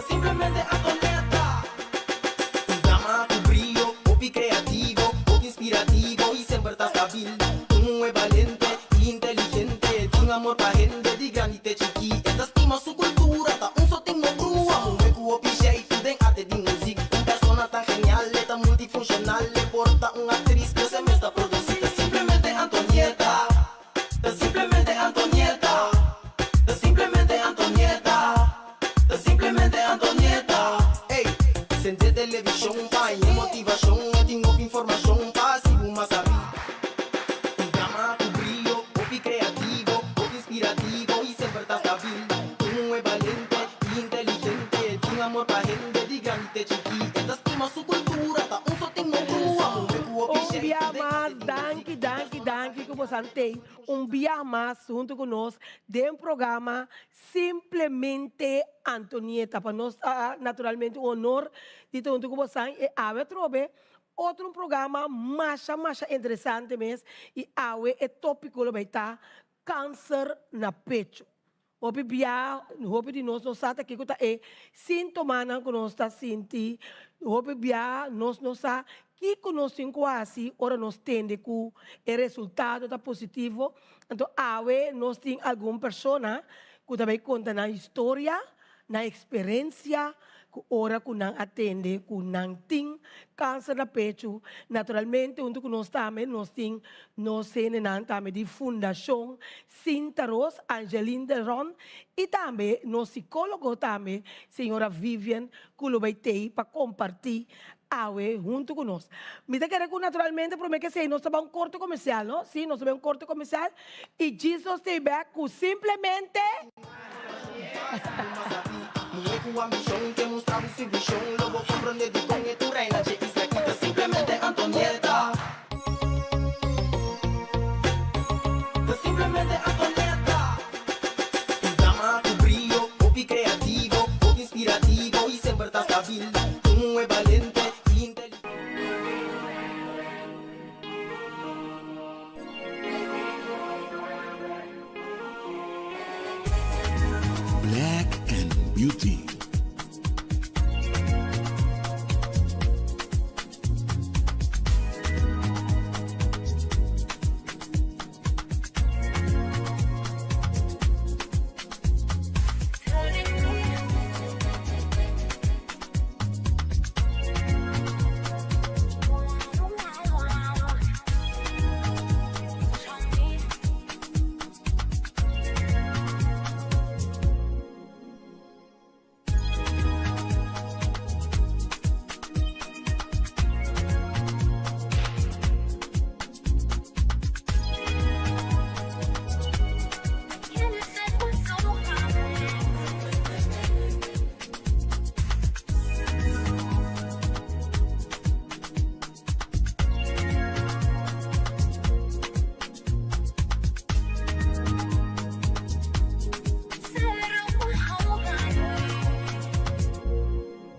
Simplemente Antonieta. Un dama ku brio, hopi kreativo, hopi inspirativo i semper ta stabil. Un muhé balente i inteligente, tin amor pa hende di grandi te chikí. E ta stima su kultura, ta un sotin no brua. Muhé ku hopi jeitu den arte di muzik. Un persona tan genial, e ta multifunshonal, e por ta un aktris, pero e mes ta produsí. Ta simplemente Antonieta. Ta simplemente Antonieta. Ta simplemente Antonieta. Ta simplemente Antonieta. Ey, sende televishon pa haña motivashon. E tin hopi informashon pa hasi bo mas sabí. Un dama ku brio, hopi kreativo, hopi inspirativo i semper ta stabil. Un muhé balente i inteligente, tin amor pa hende di grandi te chikí. E ta stima su kultura, ta un sotin no brua. Muhé ku hopi Un bia sheitu den mas, arte di danki, muzik. danki, danki ku boso a tei un bia mas huntu ku nos den programa Simplemente Antonieta. Pa nos ta naturalmente un honor di ta huntu ku bosan e awe atrobe otro un programa masha masha interesante mes y awe e topico lo bay ta cancer na pecho. Hopi bia, hopi di nos no sa ta kico ta e sintomanan cu nos ta sinti, hopi bia nos no sa kico nos tin cu haci ora nos tende cu e resultado ta positivo. Anto awe nos tin algun persona cu ta bay conta nan historia, nan experiencia cu ora cu nan a tende cu nan tin cancer na pecho. Naturalmente hunto cu nos tambe nos tin nos hendenan tambe di Fundacion Sinta Roos, Angeline de Ron y tambe nos psicologo tambe señora Vivian cu lo bay tey pa comparti awe hunto cu nos. Mi ta kere cu naturalmente prome ke esey nos ta bay un corte comercial no? Si, nos ta bay un corte comercial y djis nos tey bek cu simplemente. Black and Beauty.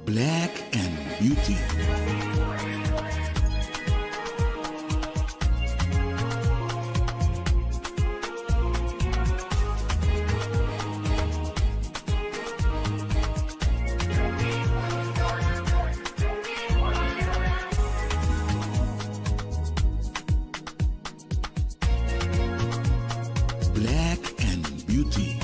Black and Beauty. Black and Beauty.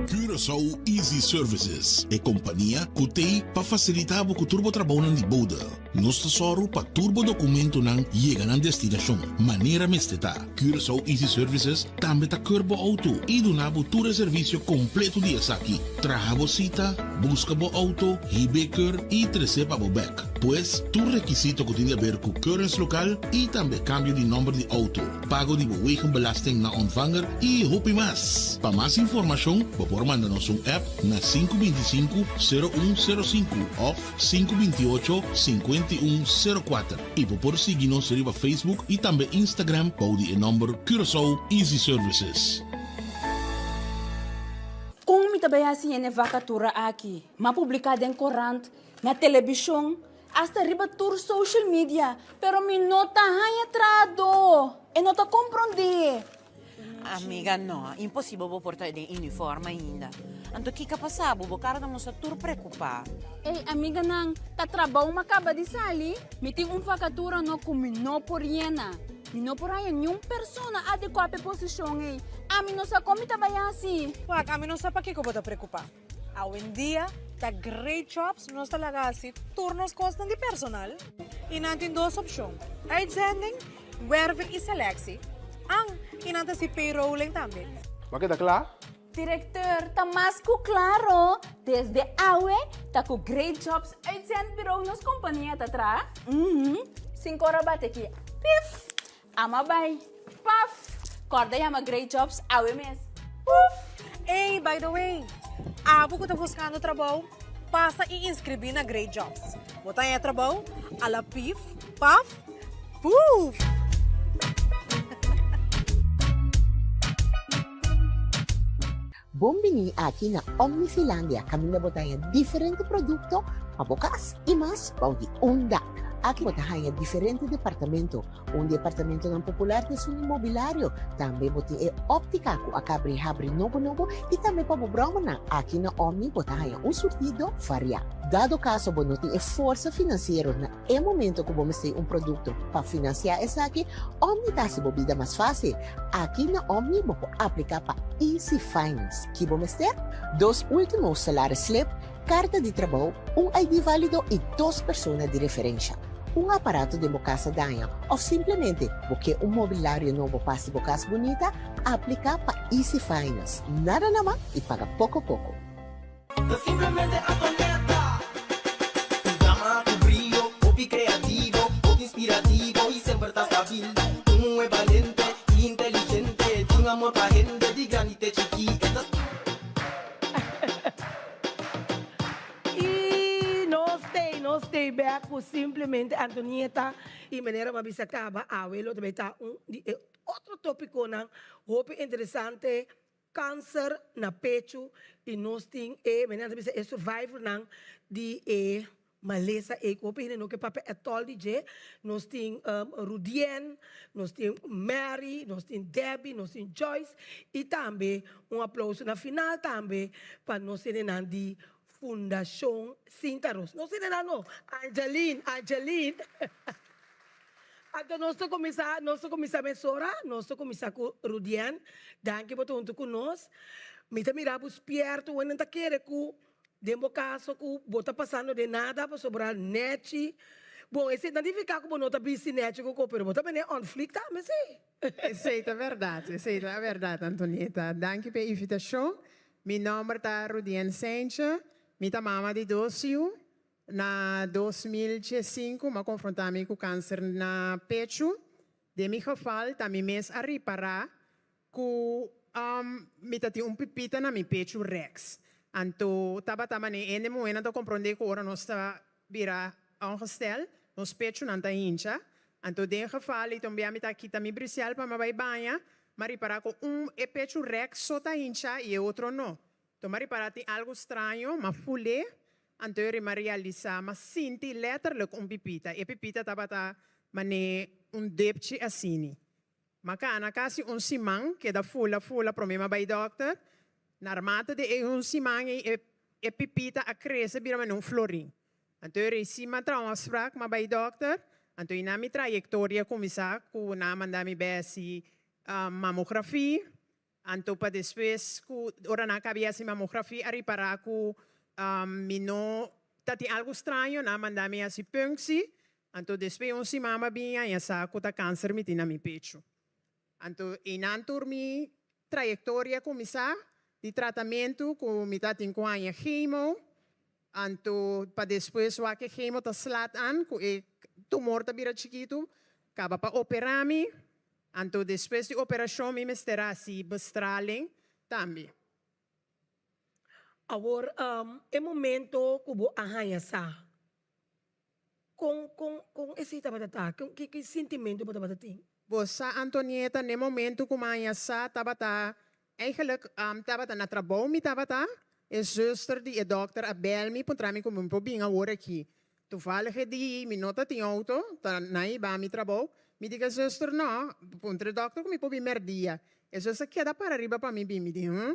Curaçao Easy Services, e kompania ku t'ei pa fasilitá bo ku tur bo trabounan di bode. Nos ta sòru pa tur bo dokumentonan yega nan destinashon manera mester ta. Curaçao Easy Services tambe ta keur bo outo i duna bo tur e servisio kompleto di esaki, traha bo sita, buska bo outo, hib'é keur i tres'é pa bo bèk. Pues, tur rekisito ku tin di aber ku keuringslokaal i tambe kambio di nòmber di outo, pago di bo wegenbelasting na ontvanger i hopi mas. Pa mas informashon bo por manda nos un app na 525 0105 òf 528 5104 i bo por sigui nos riba Facebook i tambe Instagram bou di e nòmber Curaçao Easy Services. Kon mi ta bai hasi hende vakatura aki? M'a publiká den korant, na telebishon, hasta riba tur social media, pero mi no ta haña trahadó. E no ta komprondé. Amiga, no, imposibel bo por ta den uniform ainda. Anto kiko a pasa bo? Bo kara ta mustra tur preokupá. Ey, amiganan, ta trabou mi a kaba di sali. Mi tin un vakatura no ku mi no por yena. Mi no por haña niun persona adekuá pa e posishon ey. Ami no sa kon mi ta bai hasi. Wak, ami no sa pakiko bo ta preokupá. Awendia ta Great Jobs nos ta laga hasi tur nos kosnan di personal i nan tin dos opshon, uitzending, werving i selectie. An, i nan ta hasi payrolling tambe. Bo a keda kla? Directeur, ta mas ku klaro, desde awe ta ku Great Jobs Uitzendbureau nos kompania ta traha. Uhum, sinku ora bate aki, pif! Ama bai, paf! Kòrda yama Great Jobs awe mes, puf! Ey, by the way, abo ku ta buskando trabou, pasa i inskribí na Great Jobs. Bo ta haña trabou a la pif, paf, puf! Bon bini aki na Omnifilandia kaminda bo ta haña diferente produkto pa bo kas i mas bou di un dak. Aki bo ta haña diferente departamento. Un di e apartamentonan popular ta esun di mobilario. Tambe bo tin e óptica ku a kabri habri nobo nobo i tambe pa bo bròmernan. Aki na Omni bo ta haña un surtido variá. Dado kaso bo no tin e forsa finansiero na e momento ku bo mester un produkto pa finansiá esaki, Omni ta hasi bo bida mas fásil. Aki na Omni bo por apliká pa Easy Finance. Ki bo mester? Dos último salaris slip, karta di trabou, un ID válido i dos persona di referensha. Un aparato den bo kas a daña òf simplemente bo ke un mobilario nobo pa hasi bo kas bunita? Apliká pa Easy Finance. Nada nama i paga poko poko. Ta simplemente Antonetta. Un dama cu brio, hopi creativo, hopi inspirativo y semper ta stabil. Un muhe balente y inteligente, tin amor pa hende di grandi te chiki. E ta. Y nos tey, nos tey bek cu simplemente Antonieta y manera bo a bisa caba awe lo ta bay ta un di e otro topiconan hopi interesante. Kanser na pechu i nos tin e, mene nan ta bisa e survivornan di e malesa ei ku hopi hende no ke papia ètòl di dje. Nos tin Rudien, nos tin Mary, nos tin Debbie, nos tin Joyce i tambe un aplouso na final tambe pa nos hendenan di Fundashon Sinta Ros. Nos hendenan no, Angeline, Angeline. Anto nos ta kuminsá, nos ta kuminsá mesora, nos ta kuminsá ku Rudian. Danki bo ta huntu ku nos. Mi ta mira bo spierto, wende nan ta kere ku den bo kaso ku bo ta pasando den nada pasobra nèchi. Bon, esei ta nifiká ku bo no ta bisti nèchi ku ko, pero bo ta bene on fleek tambe si. Esei ta bèrdat, esei ta bèrdat Antonieta. Danki pa e invitashon. Mi nòmber ta Rudian Seintje, mi ta mama di dos yu. Na 2005 m'a konfrontá mi ku kanser na pechu. Den mi geval ta mi mes a ripará ku mi ta tin un pipita na mi pechu rèks. Anto tabata manera hende muhénan ta komprondé ku ora nos ta bira ongestèl, nos pechunan ta hincha. Anto den geval ei tombia mi ta kita mi brisial pa mi bai baña, m'a ripará ku un e pechu rèks so ta hincha i e otro no. Anto m'a ripará tin algu straño, m'a ful'é, anto e m'a realisá, m'a sinti letterlijk un pipita. E pipita tabata man'é un depchi asini. M'a kana kasi un siman, keda fula fula promé m'a bai dòkter. Narmate di e un siman ei e e pipita a krese bira man'é un florin. Anto e resi m'a traha un afsprak, m'a bai dòkter, anto einan mi trayektoria kuminsá ku nan a manda mi bèsi mamografia. Anto pa despues ku ora nan a kabia hasi mamografia a ripará ku mi no ta tin algu straño, nan a manda mi hasi punksi, anto despues un siman mi a bin haña sa ku ta kanser mi tin na mi pechu. Anto einan tur mi trayektoria a kuminsá di tratamentu ku mi ta tin ku haña chemo, anto pa despues wak e chemo ta slat an ku e tumor ta bira chikitu, kaba pa operá mi. Anto despues di operashon mi mester hasi bestraling tambe. Awor e momento ku bo a haña sa, kon kon kon esei tabata ta? Ki ki sintimentu bo tabata tin? Bo sa Antonieta, n'e momento ku mi a haña sa tabata eigenlijk tabata na trabou mi tabata, e zuster di e dòkter a bèl mi puntra mi ku mi por bin awor aki. Toevallig e di mi no ta tin auto, ta na hiba mi trabou. Mi di ke zuster no, puntra e dokter ku mi por bin merdia. E zus a keda para riba pa mi bin. Mi di, Hm?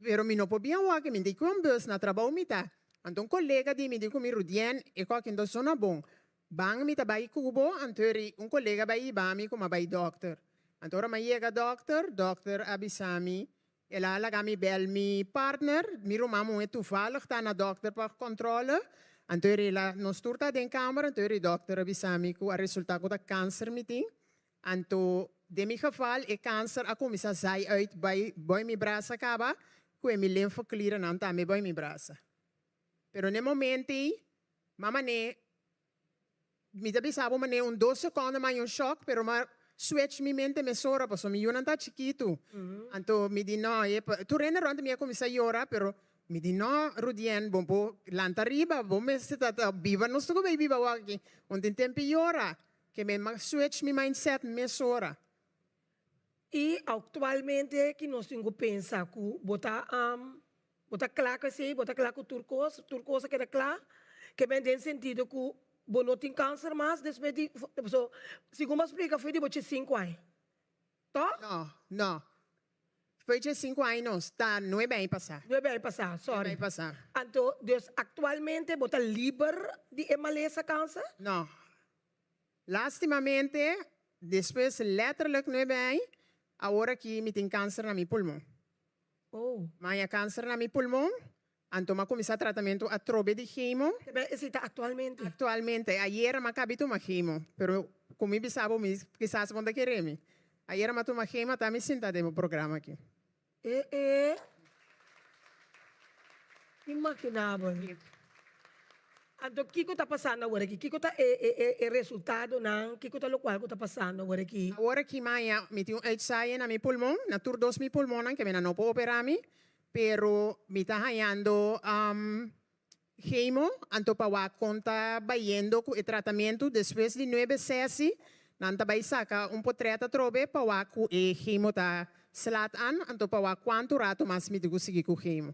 Pero mi no por bin awor aki, mi di ku un bus na trabou mi ta. Anto un kolega di mi di ku mi, Rudien, e kòki no ta sona bon. Ban mi ta bai ku bo, anto eri un kolega bai hiba mi ku mi a bai dòkter. Anto ora mi a yega dòkter, dòkter a bisa mi, el a laga mi bèl mi partner, mi ruman muhé toevallig ta na dòkter pa kòntròle. Anto eri el a, nos tur ta den kamer, anto eri dòkter a bisa mi ku a resultá ku ta kanser mi tin. Anto den mi geval e kanser a kuminsá zai uit bai boi mi brasa kaba ku e mi limfeklierennan tambe boi mi brasa. Pero n'e momento ei, mama ne, mi ta bisa bo manera un dos sekondo mi a haña un shòk, pero mi a switch mi mente mesora pasobra mi yunan ta chikitu. Anto mi di no, e tur hende rònt mi a kuminsá yora, pero mi di no, Rudien, bo por lanta riba, bo mester ta biba, nos tur ku bay biba awor aki, un tin tempu yora. Ke mi a switch mi mindset mesora. I aktualmente ki nos tin ku pensa ku bo ta bo ta kla ku esei, bo ta kla ku tur kos, tur kos a keda kla, ke men den sentido ku bo no tin kanser mas despues di, paso segun bo a splika foi di bo chesinku aña, tòg? No, no. Foi chesinku aña no, ta nuebe aña pasá. Nuebe aña pasá, sorry. Nuebe aña pasá. Anto, dus aktualmente bo ta liber di e malesa kanser? No. Lastimamente, despues letterlijk nuebe aña, awor aki mi tin kanser na mi pulmon. Oh. Mi haña kanser na mi pulmon, anto mi a kuminsá tratamentu atrobe di chemo. Te esei ta aktualmente? Aktualmente. Ayera mi a kabi tuma chemo, pero ku mi bisa bo mi kisas bo no ta kere mi. Ayera mi a tuma chemo, ata mi sinta den bo programa aki. E e imaginabel. Anto kiko ta pasando awor aki? Kiko ta e e e resultadonan? Kiko ta lokual ku ta pasando awor aki? Awor aki maña mi tin un uitzaai na mi pulmon, na tur dos mi pulmonnan ke mi nan no por opera mi, pero mi ta hañando chemo, anto pa wak kon ta bayendo ku e tratamentu. Despues di nuebe sesi nan ta bai saka un potret atrobe pa wak ku e chemo ta slaat an, anto pa wak kuantu rato mas mi tin ku sigui ku chemo.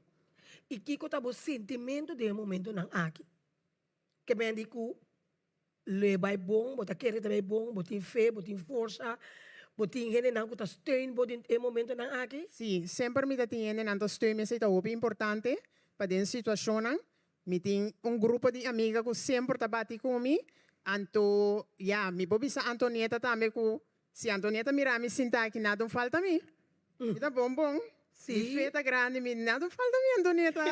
I kiko ta bo sintimentu den e momentunan aki? Ke men di ku lo e bai bon, bo ta kere ta bai bon, bo tin fe, bo tin forsa, bo tin hendenan ku ta steun bo den e momentunan aki? Sí, semper mi ta tin hendenan ta steun mi, esei ta hopi importante pa den situashonnan. Mi tin un grupo di amiga ku semper ta bati ku mi, anto ya, mi por bisa Antonieta tambe ku Si Antonieta mira mi sinta aki nada un falta mi. Mi ta bon bon. Sí. Mi fe ta grandi mi nada un falta mi Antonieta.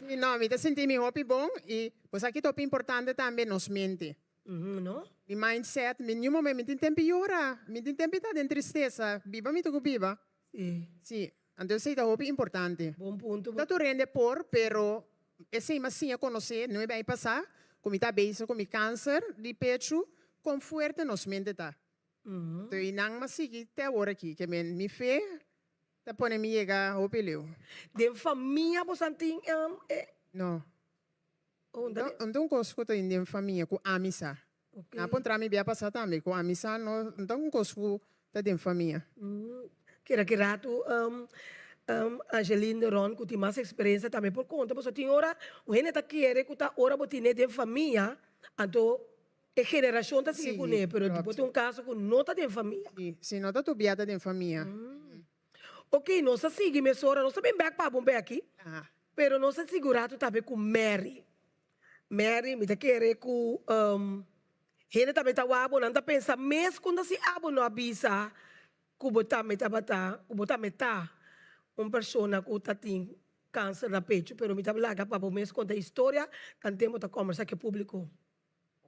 Sí no mi ta sinti mi hopi bon y bo sa ki ta hopi importante tambe nos mente. No. Mi mindset mi niun momento mi tin tempi yora mi tin tempi ta den tristesa biba mi ta ku biba. Sí. Sí anto esei ta hopi importante. Bon punto. Ta tur hende por pero Esei m'a siña konosé nuebe aña pasá ku mi ta bezig ku mi kanser di pechu, kon fuerte nos mente ta. Enton i nan m'a sigui te awor aki, ke men mi fe ta pone mi yega hopi leu. Den famia bosan tin e? No. No ta un kos ku ta den famia ku ami sa. Nan a puntra mi bia pasá tambe ku ami sa no ta un kos ku ta den famia. Kera ki ratu Angeline de Ron ku tin mas eksperensia tambe por konta pasobra tin ora un hende ta kere ku ta ora bo tine den famia anto e generashon ta sigui kuné pero bo tin un kaso ku no ta den famia. Si no ta tur bia ta den famia. Ok nos ta sigui mesora nos ta bin bek pa bo un beki pero nos ta sigui un ratu tambe ku Mary. Mary, mi ta kere ku hende tambe ta wak bo, nan ta pensa mes ku ta si abo no a bisa ku bo tambe tabata, ku bo tambe ta un persona ku ta tin kanser na pechu, pero mi ta laga pa bo mes konta e historia, tanten bo ta kòmbersá ku e públiko.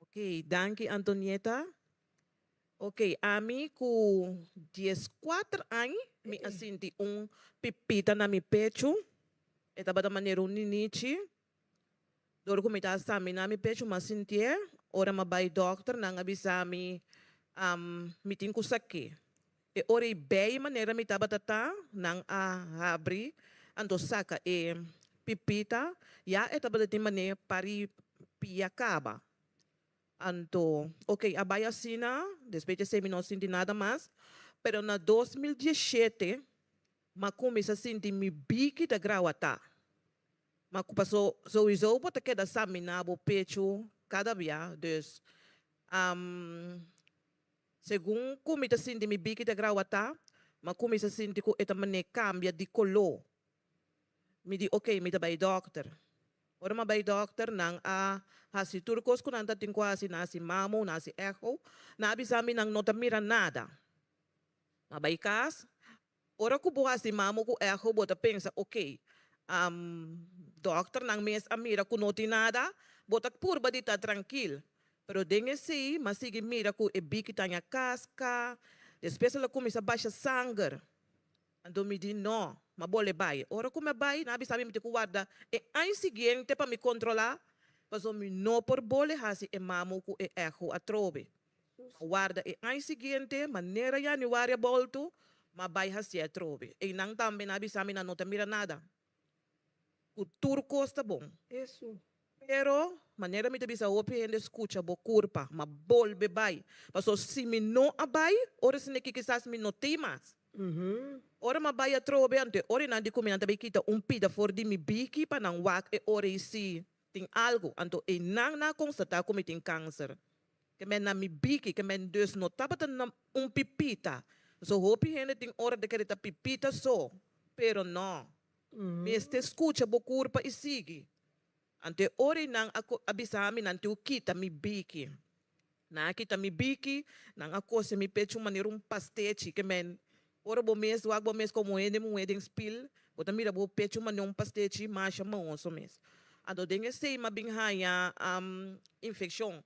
Ok, danki Antonieta. Ok, ami ku dieskuater añ mi a sinti un pipita na mi pechu, e tabata manera un ninichi. Dor ku mi ta samina mi pechu m'a sintié, ora m'a bai dòkter nan a bisa mi mi tin ku sak'é. E ora ei bei manera mi tabata ta, nan a habri anto saka e pipita, ya e tabata tin manera pari pia kaba. Anto ok a bai asina, despues di esei mi no sinti nada mas, pero na 2017 m'a kuminsá sinti mi biki ta grawatá. Ma ku paso souiso bo ta keda saminá bo pechu kada bia, dus. Um, segun ku mi ta sinti mi biki ta grawatá, m'a kuminsá sinti ku e ta manera kambia di koló. Mi di ok, mi ta bai dòkter. Ora mi a bai dòkter, nan a hasi tur kos ku nan ta tin ku hasi, nan a hasi mamo, nan a hasi echo, nan a bisa mi nan no ta mira nada. Mi a bai kas, ora ku bo hasi mamo ku echo bo ta pensa ok, dòkternan mes a mira ku no tin nada, bo ta purba di ta trankil. Pero den esei mi a sigui mira ku e biki ta ña kaska, despues el a kuminsá basha sanger. Anto mi di, No, m'a bole bai. Ora ku mi a bai, nan a bisa mi mi tin ku warda e aña siguiente pa mi kontrolá, pasobra mi no por bole hasi e mamu ku e echo atrobe. M'a warda e aña siguiente, manera yanüari a boltu, m'a bai hasié atrobe. Einan tambe nan a bisa mi nan no ta mira nada. Ku tur kos ta bon. Pero, manera mi ta bisa hopi hende skucha bo kurpa, ma bolbe bai. Paso si mi no a bai, ora esei aki kisas mi no tin mas. Ora mi a bai atrobe, anto e ora nan di ku mi nan ta bai kita un pida for di mi biki pa nan wak e ora ei si tin algu. Anto einan nan a konstatá ku mi tin kanser. Ke men na mi biki, ke men dus no tabata na un pipita. Paso hopi hende tin ora ta kere ta pipita so, pero no. Mester skucha bo kurpa i sigui. Anto e ora ei nan a a bisa mi nan tin ku kita mi biki. Nan a kita mi biki, nan a kose mi pechu manera un pastechi, ke men ora bo mes wak bo mes komo hende muhé den spil, bo ta mira bo pechu manera un pastechi masha mahoso mes. Anto den esei mi a bin haña infekshon.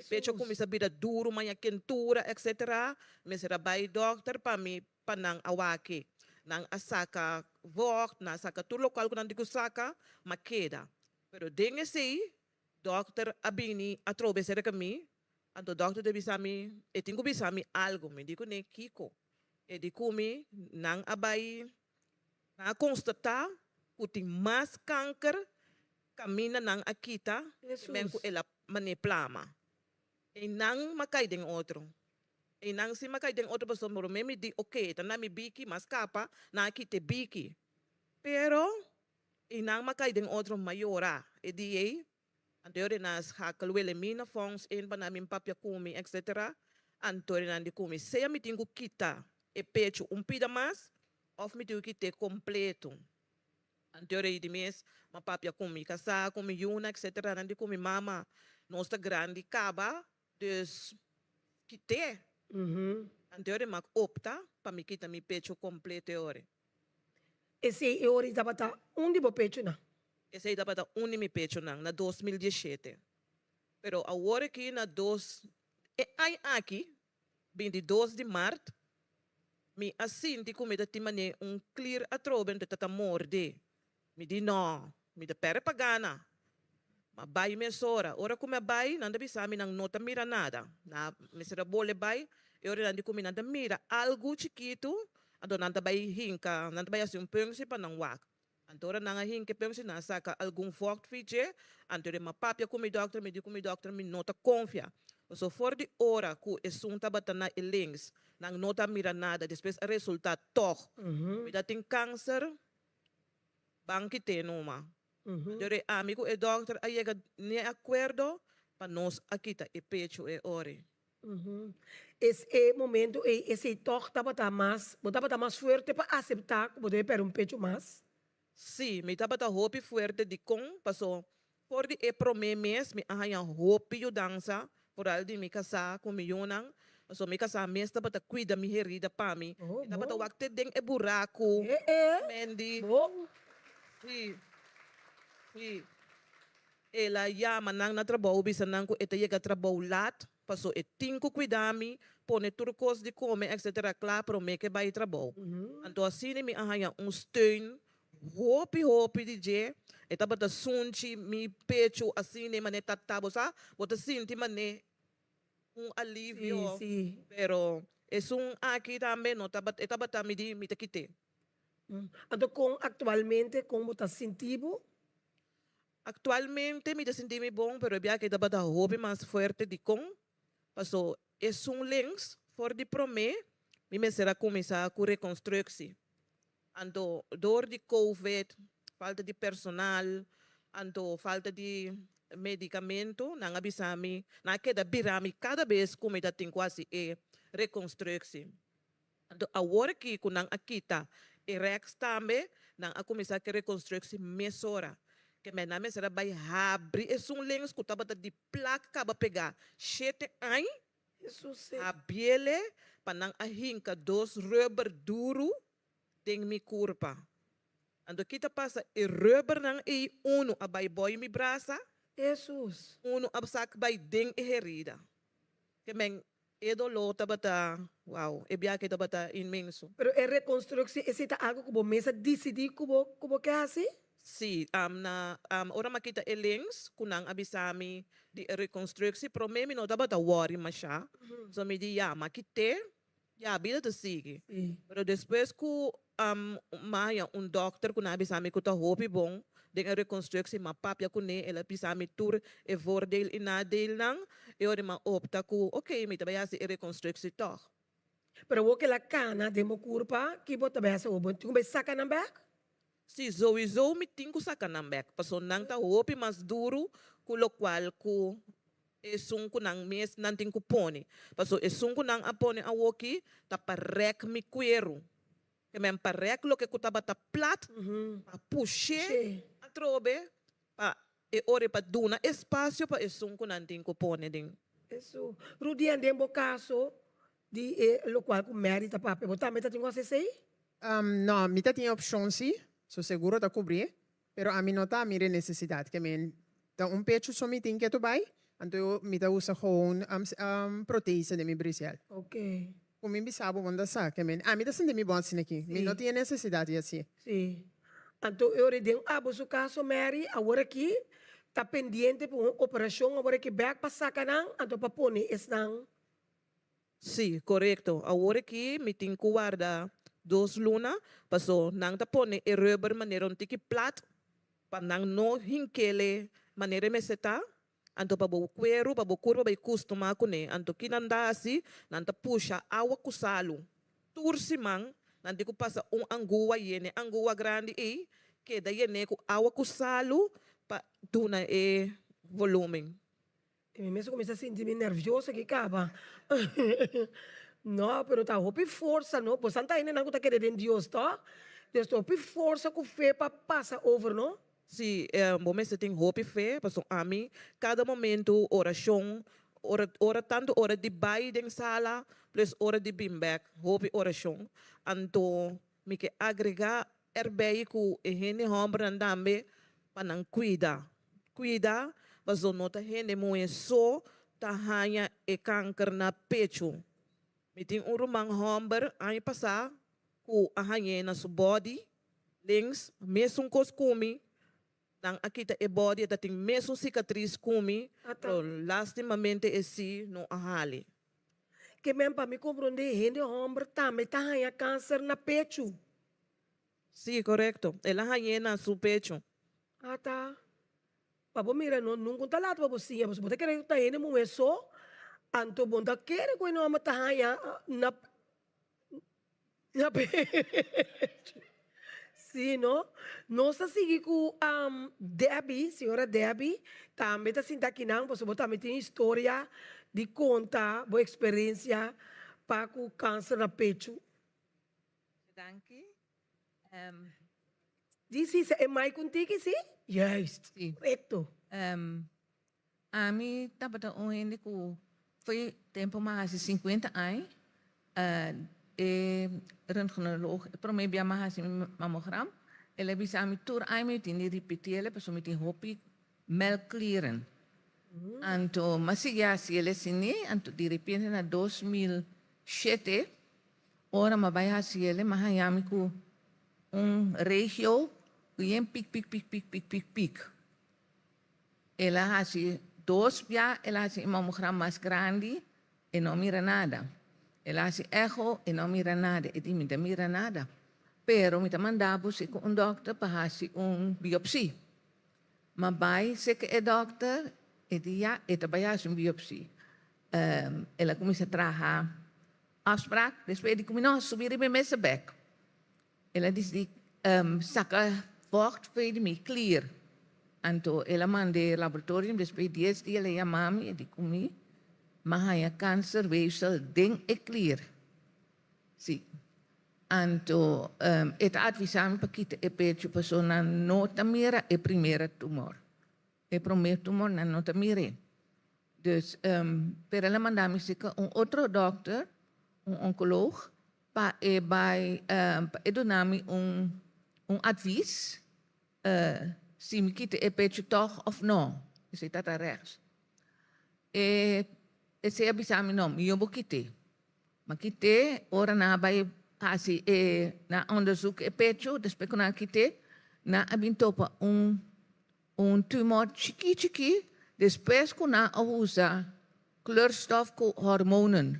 Pecho a kuminsá bira duru, maña kentura, etc. Mester a bai dòkter pa mi pa nan a wak-e. Nan a saka vògt, nan a saka tur lokual ku nan tin ku saka, ma keda. Pero den esei, dòkter a bini atrobe serka mi, anto dòkter ta bisa mi, e tin ku bisa mi algu. Mi di kuné, Kiko? E di ku mi, nan a bai, nan a konstatá ku tin mas kanker Kaminda nan a kita e men ku el a man'é plama. Einan m'a kai den otro. Einan si m'a kai den otro pasobra promé mi di oke ta na mi biki m'a skapa nan a kita e biki. Pero einan m'a kai den otro m'a yora e di ei. Anto e ora nan a schakel Wilhelmina Fonds in pa nan bin papia ku mi etcetera. Anto e nan di ku mi sea mi tin ku kita e pechu un pida mas of mi tin ku kit'é kompleto. Anto rei di mes, m'a papia ku mi kasá, ku mi yuna, etcetera. Nan di ku mi mama, nos ta grandi kaba, dus kit'é. Anto rei m'a opta pa mi kita mi pecho kompleto e ora. Esei e ora tabata un di bo pechonan? Esei tabata un di mi pechonan na 2017. Pero awor aki na dos, e aña aki, 22 di mart, mi a sinti ku mi ta tin manera un klir atrobe anto ta ta morde. Mi di no, mi ta perde pa gana. M'a bai mesora. Ora ku mi a bai, nan ta bisa mi nan no ta mira nada. Na mester a bole bai, e ora nan di ku mi nan ta mira algu chikitu, anto nan ta bai hinka, nan ta bai hasi un pungsi pa nan wak. Anto ora nan a hinka e pungsi, nan a saka algun vocht fi dje, anto mi a papia ku mi dòkter, mi di ku mi dòkter mi no ta konfia. Pasobra for di ora ku esun tabata na e links, nan no ta mira nada, despues a resultá tòg mi ta tin kanser, ban kit'é numa. Anto ora e ami ku e dòkter a yega n'e akuerdo pa nos a kita e pechu e ora. Es e momento ei esei tòg tabata mas, bo tabata mas fuerte pa aseptá ku bo debe pèrdè un pecho mas? Sí, mi tabata hopi fuerte dikon paso for di e promé mes mi a haña hopi yudansa foral di mi kasá ku mi yunan, paso mi kasá mes tabata kuida mi herida pa mi, mi tabata wak te den e buraku, Mandy, sí, sí. El a yama nan na trabou bisa nan ku e ta yega trabou lat paso e tin ku kuida mi, pone tur kos di kome etc kla prome ke bai trabou. Anto asina mi a haña un steun hopi hopi di dje, e tabata sunchi mi pechu asina mane ta ta bo sa bo ta sinti mane un alivio pero esun aki tambe no tabata e tabata mi di mi ta kite. Anto kon aktualmente kon bo ta sinti bo? Actualmente mi ta sinti mi bon pero e biaha tabata hopi mas fuerte dikon paso esun links for di prome mi mester a cuminsa cu reconstructie anto door di covid falta di personal anto falta di. medicamento, nan a bisa mi, nan a keda bira mi cada bes cu mi ta tin cu haci e reconstructie. Anto awor aki cu nan a kita e rechts tambe, nan a cuminsa cu e reconstructie mesora. Ke men nan mester a bay habri esun links cu tabata di plak caba pega shete añ, habiele pa nan a hinca dos rubber duru den mi curpa. Anto ki ta pasa e rubbernan ey unu a bay boy mi brasa, unu a sak bay den e herida. Ke men E doló tabata, wow, e biahe tabata inmenso. Pero e rekonstrukshon esei ta algu ku bo mes a disidí ku bo ku bo ke hasi? Sí, na ora mi a kita e lens ku nan a bisa mi di e rekonstrukshon, promé mi no tabata wòri mashá, so mi di ya, mi a kit'é, ya, bida ta sigui. Pero despues ku mi a haña un dòkter ku nan a bisa mi ku ta hopi bon den e rekonstrukshon, mi a papia kuné, el a bisa mi tur e voordeel i nadeelnan, e ora mi a opta ku oke, mi ta bai hasi e rekonstrukshon tòg. Pero awor ku el a kana den bo kurpa, ki bo ta bai hasi awor? Bo tin ku bai saka nan bèk? Sí, souiso mi tin ku saka nan bèk, pasobra nan ta hopi mas duru ku lokual ku Esun ku nan mes nan tin ku pone. Paso esun ku nan a pone awoki ta pa rèk mi kueru. Ke men pa rèk loke ku tabata plat, pa push'é atrobe pa e ora pa duna espasio pa esun ku nan tin ku pone den. Eso. Rudian, den bo kaso di e lokual ku Mary ta papia, bo tambe ta tin ku hasi esei? No, mi ta tin e opshon si, su seguro ta kubri. Pero ami no ta mira e nesesidat ke men ta un pechu so mi tin ketu bai, anto mi ta usa gewoon protese den mi brisiel. Ku mi bisa bo bon ta sa ke men ami ta sinti mi bon asina aki, mi no tin e nesesidat di hasié. Sí. Anto e ora den abo su kaso Mary awor aki ta pendiente pa un operashon awor aki bek pa saka nan anto pa pone esnan. Sí, korekto. Awor aki mi tin ku warda dos luna, paso nan ta pone e rubber manera un tiki plat pa nan no hinkele manera e mester ta, anto pa bo kueru, pa bo kurpa bai kustumá kuné. Anto ki nan ta hasi? Nan ta pusha awa ku salu. Tur siman nan tin ku pasa un angua yene angua grandi ei keda yené ku awa ku salu pa duna e volumen. I mi mes a kuminsá sinti mi nervioso aki kaba. No, pero ta hopi forsa no. Bosan ta hendenan ku ta kere den Dios, tòg? Dus ta hopi forsa ku fe pa pasa over, no? Sí, bo mester tin hopi fe, pasobra ami kada momentu orashon, ora ora tantu ora di bai den sala plus ora di bin bèk, hopi orashon. Anto mi ke agregá erbij ku e hende hòmbernan tambe pa nan kuida. Kuida paso no ta hende muhé so ta haña e kanker na pechu. Mi tin un ruman hòmber aña pasá ku a hañ'é na su bòdi links mesun kos ku mi. Nan a kita e bòdi e ta tin mesun sikatris ku mi pero lastimamente e si no a hali. Ke men pa mi komprondé hende hòmber tambe ta haña kanser na pechu. Sí, korekto. El a hañ'é na su pechu. Ata, pa bo mira no, nunka un ta laat pa bo siña, pasobra bo ta kere ku ta hende muhé so, anto bo no ta kere ku hende hòmber ta haña na na pechu. Sí, no? Nos ta sigui ku Debbie, señora Debbie, tambe ta sinta akinan, pasobra bo tambe tin historia di konta bo eksperensia pa ku kanser na pechu. Danki. Di si sa e mai ku tiki si? Juist. Si. Korekto. Ami tabata un hende ku foi tempo mi a hasi sinkuenta aña e röntgenoloog e prome bia mi a hasi mi mamogram el a bisa mi tur aña mi tin di ripitiel pasobra mi tin hopi melkklieren. Anto mi a sigui hasi el asini anto direpente na 2007 Ora m'a bai hasi el, m'a haña mi ku un regio ku yen pik pik pik pik pik pik pik. El a hasi dos bia, el a hasi e mamogram mas grandi, e no mira nada. El a hasi echo, e no mira nada. E di, mi ta mira nada. Pero mi ta manda bo si ku un dòkter pa hasi un biopsi. M'a bai seka e dòkter, e di ya, e ta bai hasi un biopsi. El a kuminsá traha Afspraak, despues e di ku mi no subi riba e mesa bek. El a disidi saka vocht for di mi klier. Anto el a mand'é laboratorium, despues dies dia el a yama mi, e di ku mi, M'a haña kanser weefsel den e klier. Sí. Anto e ta advisá mi pa kita e pechu pasobra nan no ta mira e primera tumor. E promé tumor nan no ta mir'é. Dus, pero el a manda mi seka un otro dòkter, un onkoloog, pa e bai, pa e duna mi un un advis si mi kita e pechu tòg òf no. Esei ta ta rèks. E esei a bisa mi no, mihó bo kit'é. Ma kit'é ora nan a bai hasi e nan onderzoek e pechu, despues ku nan a kit'é, nan a bin topa un Un tumor chikí chikí despues ku nan a usa kleurstof ku hormonen.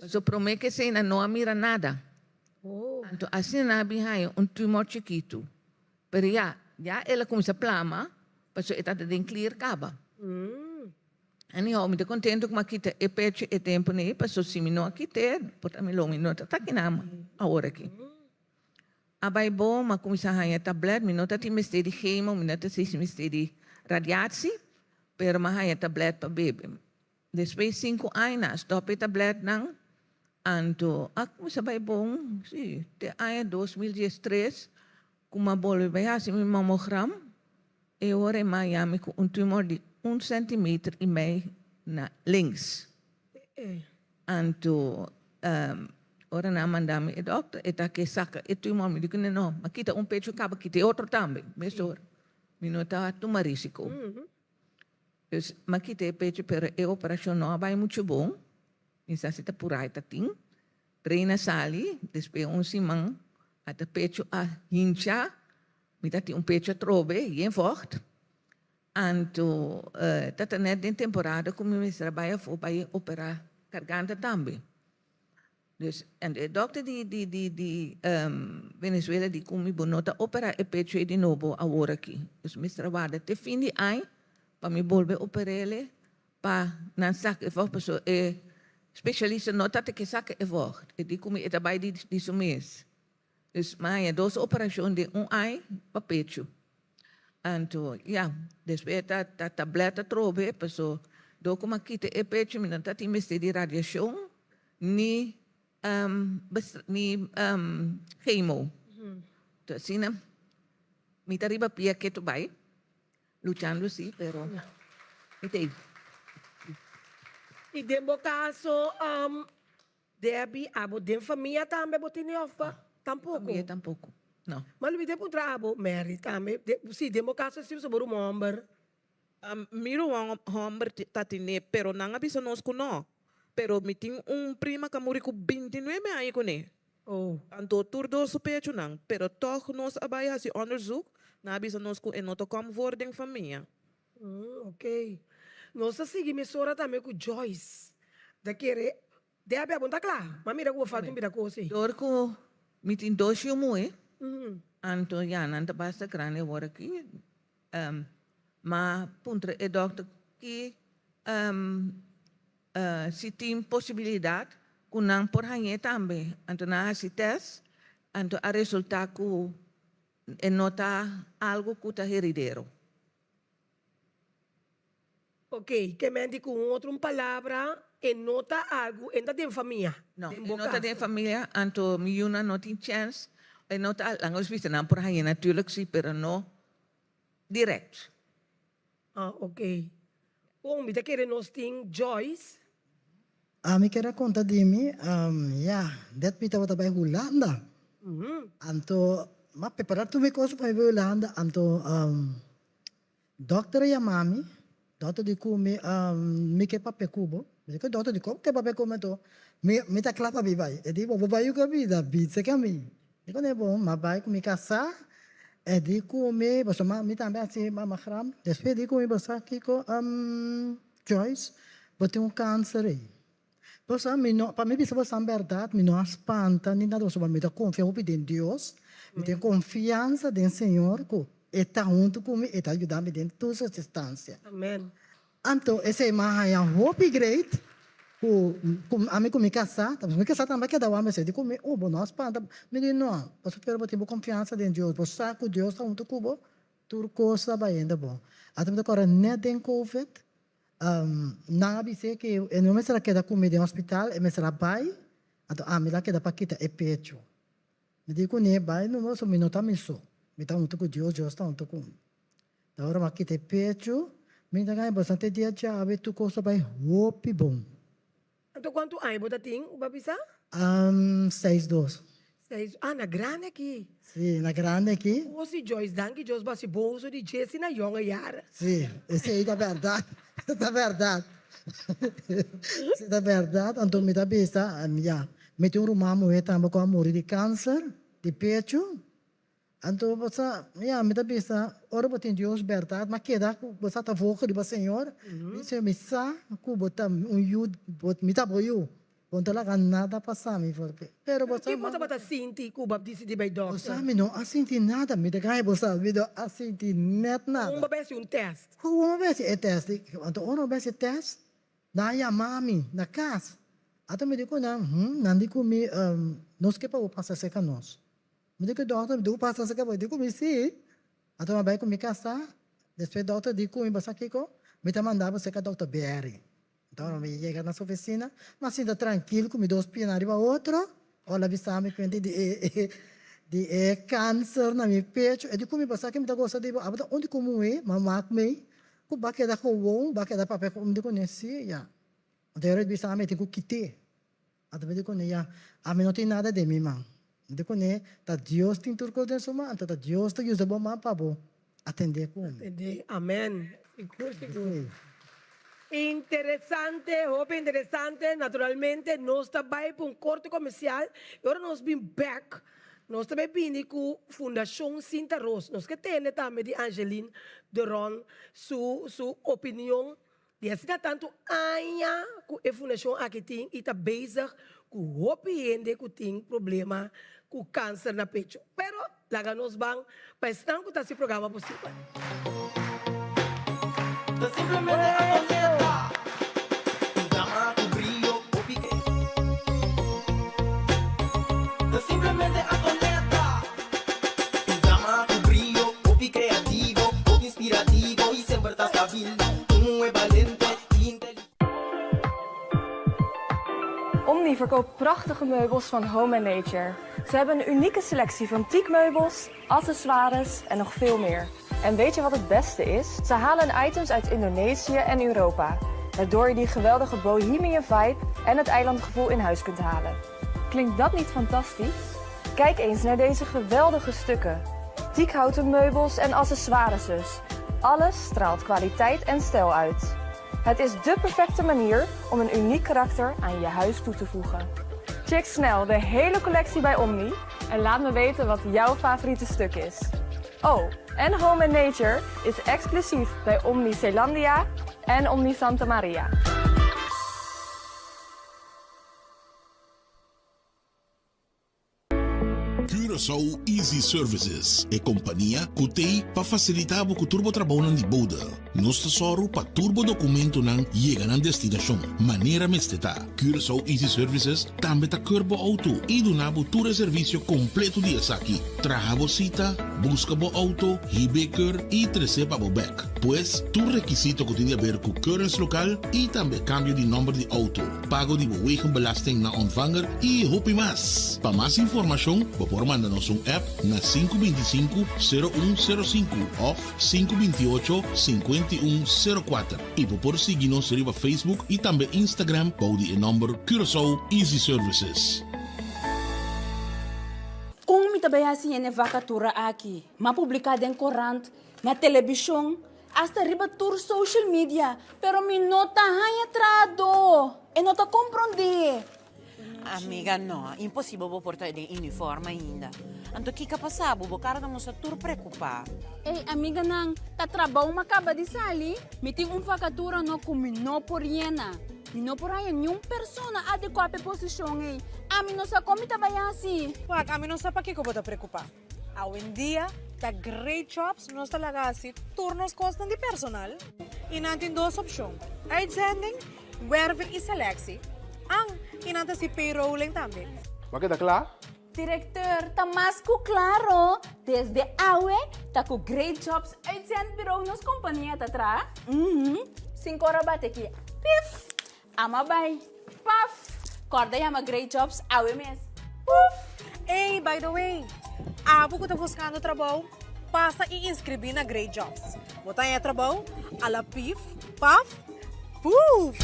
Pasobra promé ku esei nan no a mira nada. Anto asina nan a bin haña un tumor chikitu. Pero ya, ya el a kuminsá plama pasobra e tabata den klier kaba. Anyhow, mi ta kontento ku mi a kita e pecho e tempu nei pasobra si mi no a kit'é por ta mi lo mi no ta ta kinan awor aki. A bai bon, m'a cuminsa haña tablet, mi no ta tin mester di chemo, mi no ta tin mester di radiatie, pero m'a haña tablet pa bebe. Despues cinco aña nan a stop e tabletnan, anto a cuminsa bai bon, si, te aña 2013 cu m'a bolbe bai haci mi mamogram, e ora e m'a haña mi cu un tumor di un centimeter y mei na links. Anto ora nan a manda mi e dokter e ta ke saka e tumor mi di ku no a kita un pecho kaba kita e otro tambe mesora mi no ta tuma risiko dus mi a kita e pecho pero e operashon no a bai mucho bon mi sa si ta pura e ta tin trein a sali despues un siman ata pecho a hincha mi ta tin un pecho atrobe yen vocht. Anto ta ta net den temporada ku mi mester a bai afó bai operá garganta tambe. Dus anto e dòkter di di di di Venezuela di ku mi bo no ta operá e pecho ei di nobo awor aki. Dus mester a warda te fin di aña pa mi bolbe oper'é pa nan saka e vògt pasobra e spesialista no ta ta ke saka e vògt. E di ku mi e ta bai di di su mes. Dus mi a haña dos operashon den un aña pa pechu. Anto ya, despues ta ta tablet atrobe, paso dor ku mi a kita e pechu mi no ta tin mester di radiashon ni ni chemo. Anto asina mi ta riba pia ketu bai, luchando si, pero mi ta ei. I den bo kaso Debbie, abo den famia tambe bo tene of pa? Tampoco? Famia tampoco, no. Ma lo mi te puntra abo, Mary, tambe, de, si, den bo caso si bo ruman homber. Mi ruman homber ta tene, pero nan a bisa nos cu no. Pero mi tin un prima cu a muri cu bintinuebe aña cune. Oh. Anto tur dos su pechunan, pero toch nos a bay haci onderzoek, nan a bisa nos cu e no ta kom voor den famia. Ok. Nos ta sigui mesora tambe ku Joyce. Ta kere Debbie a ta kla? Ma mira ku bo falta un bida kos ei. Dor ku mi tin dos yu muhé, anto ya nan ta basta grandi awor aki. M'a puntra e dòkter ki si tin posibilidat ku nan por hañ'é tambe. Anto nan a hasi tèst, anto a resultá ku E no ta algo cu ta heridero. Ok, ke men di cu un otro un palabra, e no ta algo, e no ta den famia. No, e no ta den famia, anto mi yunan no tin chance, e no ta, laga nos bisa nan por haña natuurlijk si, pero no direct. Ah, ok. Bon, mi ta kere nos tin Joyce. Ami ker a konta di mi, ya, det mi tabata bai Hulanda. Anto, m'a prepará tur mi kos pa mi bai Hulanda, anto dòkter a yama mi, dòkter di ku mi, mi ke papia ku bo. Mi di, dòkter di kon bo ke papia ku mi anto? Mi, mi ta kla pa mi bai. E di, bo bai yu kabida, bisa ke mi. Mi kone bon, m'a bai ku mi kasá, e di ku mi, pasobra mi tambe a hasi mamagram, despues e di ku mi, bo sa kiko, Joyce, bo tin un kanser ei. Bo sa, mi no, pa mi bisa bo san bèrdat, mi no a spanta ni nada, pasobra mi ta konfia hopi den Dios, mi tin konfiansa den Señor ku E ta huntu ku mi, E ta yuda mi den tur sirkunstansia. Amen. Anto esei mi a haña hopi great ku ku ami ku mi kasá, mi kasá tambe a keda wak mi di ku mi, oh bo no a spanta, mi di no, pasobra pero bo tin bo konfiansa den Dios, bo sa ku Dios ta huntu ku bo. Tur kos ta bayendo bon. Ata mi ta kòrda nèt den covid, nan a bis'é ke e no mester a keda ku mi den hospital, e mester a bai, anto ami la keda pa kita e pecho. Mi di kuné, bai numa pasobra mi no ta mi so, mi ta huntu ku Dios, Dios ta huntu ku mi. Ta ora mi a kita e pecho, mi ta gaña bastante dia djawe, tur kos ta bai hopi bon. Anto kuantu aña bo ta tin, bo a bisa? Seis dos. Seis, ah, na grandi aki. Sí, na grandi aki. Oh si Joyce, danki Dios bo a hasi bon uso di dje si na yonge yara. Sí, esei ta bèrdat, ta bèrdat. Esei ta bèrdat, anto mi ta bisa, ya, mi tin un ruman muhé tambe ku a muri di kanser di pechu. Anto bo sa, ya, mi ta bisa, ora bo tin Dios bèrdat, ma keda ku bo sa ta voge riba Señor, mi Señor, mi sa ku bo ta un yu, bo, mi ta bo yu, bo no ta laga nada pasa mi for ke. Pero bo sa, Kiko bo tabata sinti ku bo a disidí bai Bo dòkter? sa, mi no a sinti nada, mi ta gaña bo sa, mi no a sinti nèt nada. Kon bo bai hasi un tèst? Kon bo bai hasi e tèst? Anto ora bo bai hasi e tèst, Nan a yama mi na kas. Ata mi di ku nan, Hm, nan di ku mi, nos ke pa bo pasa serka nos. Mi di ku e dòkter, mi di ku pasa serka bo? E di ku mi, Si. Ata mi a bai ku mi kasá. Despues dòkter di ku mi, Bo sa kiko? Mi ta manda bo serka dòkter Berry. Anto ora mi yega na su ofisina, mi a sinta trankil ku mi dos pianan riba otro. Ora el a bisa mi kuenta di e di e kanser na mi pechu. E di ku mi, Bo sa ke mi ta gosta di bo? Abo ta un di ku muhé, ma mak mi. Ku ba keda gewoon, ba keda papia ku un di kuné si, ya. Anto Herod bisa ami, e tin ku kit'é. Anto mi di kuné, ya, ami no tin nada den mi man. Mi di kuné, ta Dios tin tur kos den su man, anto ta Dios ta yusa bo man pa bo atendé ku mi. Atendé, amen. Sigur, sigur. Interesante, hopi interesante. Naturalmente nos ta bai pa un korte komersial i ora nos bin bèk Nos ta bay bini cu Fundacion Sinta Roos. Nos ke tende tambe di Angeline de Ron su su opinion di asina tanto aña cu e fundacion aki tin y ta bezig cu hopi hende cu tin problema cu cancer na pecho. Pero laga nos ban pa esnan cu ta haci programa posibel. Ta simplemente Antonieta. Un dama cu brio hopi ke. Ta simplemente Antonieta. Un dama cu brio hopi creativo, hopi inspirativo y semper ta stabil. Un muhe balente y inteligente. Omni verkoopt prachtige meubels van Home and Nature. Ze hebben een unieke selectie van teakmeubels, accessoires en nog veel meer. En weet je wat het beste is? Ze halen items uit Indonesië en Europa. Waardoor je die geweldige bohemian vibe en het eilandgevoel in huis kunt halen. Klinkt dat niet fantastisch? Kijk eens naar deze geweldige stukken. Teakhouten meubels en accessoires dus. Alles straalt kwaliteit en stijl uit. Het is dé perfecte manier om een uniek karakter aan je huis toe te voegen. Check snel de hele collectie bij Omni en laat me weten wat jouw favoriete stuk is. Oh, en Home and Nature is exclusief bij Omni Zeelandia en Omni Santa Maria. Curaçao Easy Services, e kompania ku t'ei pa fasilitá bo ku tur bo trabounan di bode. Nos ta sòru pa tur bo dokumentonan yega nan destinashon manera mester ta. Curaçao Easy Services tambe ta keur bo outo i duna bo tur e servisio kompleto di esaki, traha bo sita, buska bo outo, hib'é keur i tres'é pa bo bèk. Pues, tur rekisito ku tin di aber ku keuringslokaal i tambe kambio di nòmber di outo. pago di bo wegenbelasting na ontvanger y hopi mas. Pa mas informacion bo por manda nos un app na 525 0105 of 528 5104 y bo por sigui nos riba Facebook y tambe Instagram bou di e nomber Curaçao Easy Services. Kon mi ta bai hasi hende vakatura aki? M'a publiká den korant, na telebishon, Hasta riba tur social media, pero mi no ta haña trahadó. E no ta komprondé. Amiga, no. Imposibel bo por ta den uniform ainda. Anto kiko a pasa bo? Bo kara ta mustra tur preokupá. Ey, amiganan, ta trabou mi a kaba di sali. Mi tin un vakatura no ku mi no por yena. Mi no por haña niun persona adekuá pa e posishon ey. Ami no sa kon mi ta bai hasi. Wak, ami no sa pakiko bo ta preokupá. Awendia ta Great Jobs nos ta laga hasi tur nos kosnan di personal i nan tin dos opshon, uitzending, werving i selectie, an i nan ta hasi payrolling tambe. Bo a keda kla? Directeur, ta mas cu claro, desde awe ta cu Great Jobs Uitzendbureau nos compania ta traha. Mhm, Cinco ora bate aki, pif! Ama bai, paf! Corda yama Great Jobs awe mes, puf! Ey, by the way, abo cu ta buscando trabou, pasa y inscribi na Great Jobs. Bo ta haña trabou a la pif, paf, puf!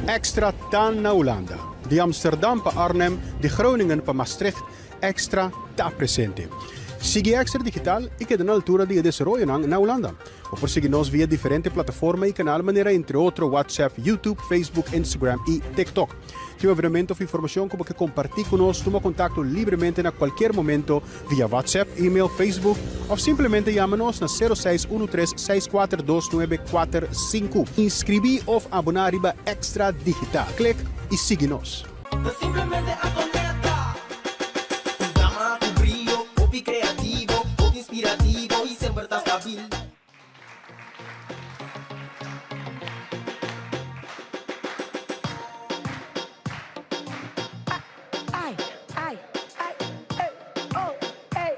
Extra ta na Hulanda. Di Amsterdam pa Arnhem, di Groningen pa Maastricht, Extra ta presente. Sigui Extra Digital i keda na altura di e desaroyonan na Hulanda. Bo por sigui nos via diferente plataforma i kanal manera entre otro WhatsApp, YouTube, Facebook, Instagram i TikTok. Tin un evenemento of informashon ku bo ke kompartí ku nos, tuma kontakto libremente na kualkier momento via WhatsApp, email, Facebook of simplemente yama nos na 0613 642945. Inskribí of aboná riba Extra Digital. Klik i sigui nos. Simplemente Antonetta. Un dama ku brio, hopi kreativo, hopi inspirativo i semper ta stabil. Ai, ai, ai, ei, oh, ei.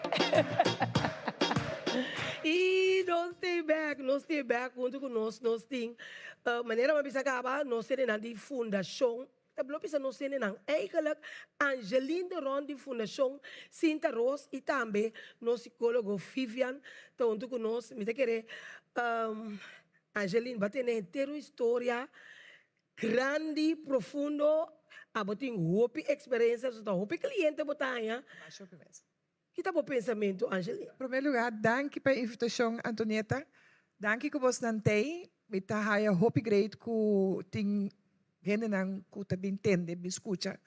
I nos tin bek, nos tin bek huntu ku nos, nos tin, manera mi a bisa kaba, nos tene nan di Fundashon Ta blo bisa nos hendenan. Eigenlijk Angeline de Ron di Fundashon Sinta Ros i tambe nos sikólogo Vivian ta huntu ku nos. Mi ta kere Angeline bo a tene henter un historia grandi, profundo. Abo tin hopi eksperensia, so ta hopi kliente bo ta haña. Ki ta bo pensamentu, Angeline? Promé lugá, danki pa e invitashon, Antonieta. Danki ku bosnan t'ei. Mi ta haya hopi great ku tin hendenan ku ta bin tende, bin skucha,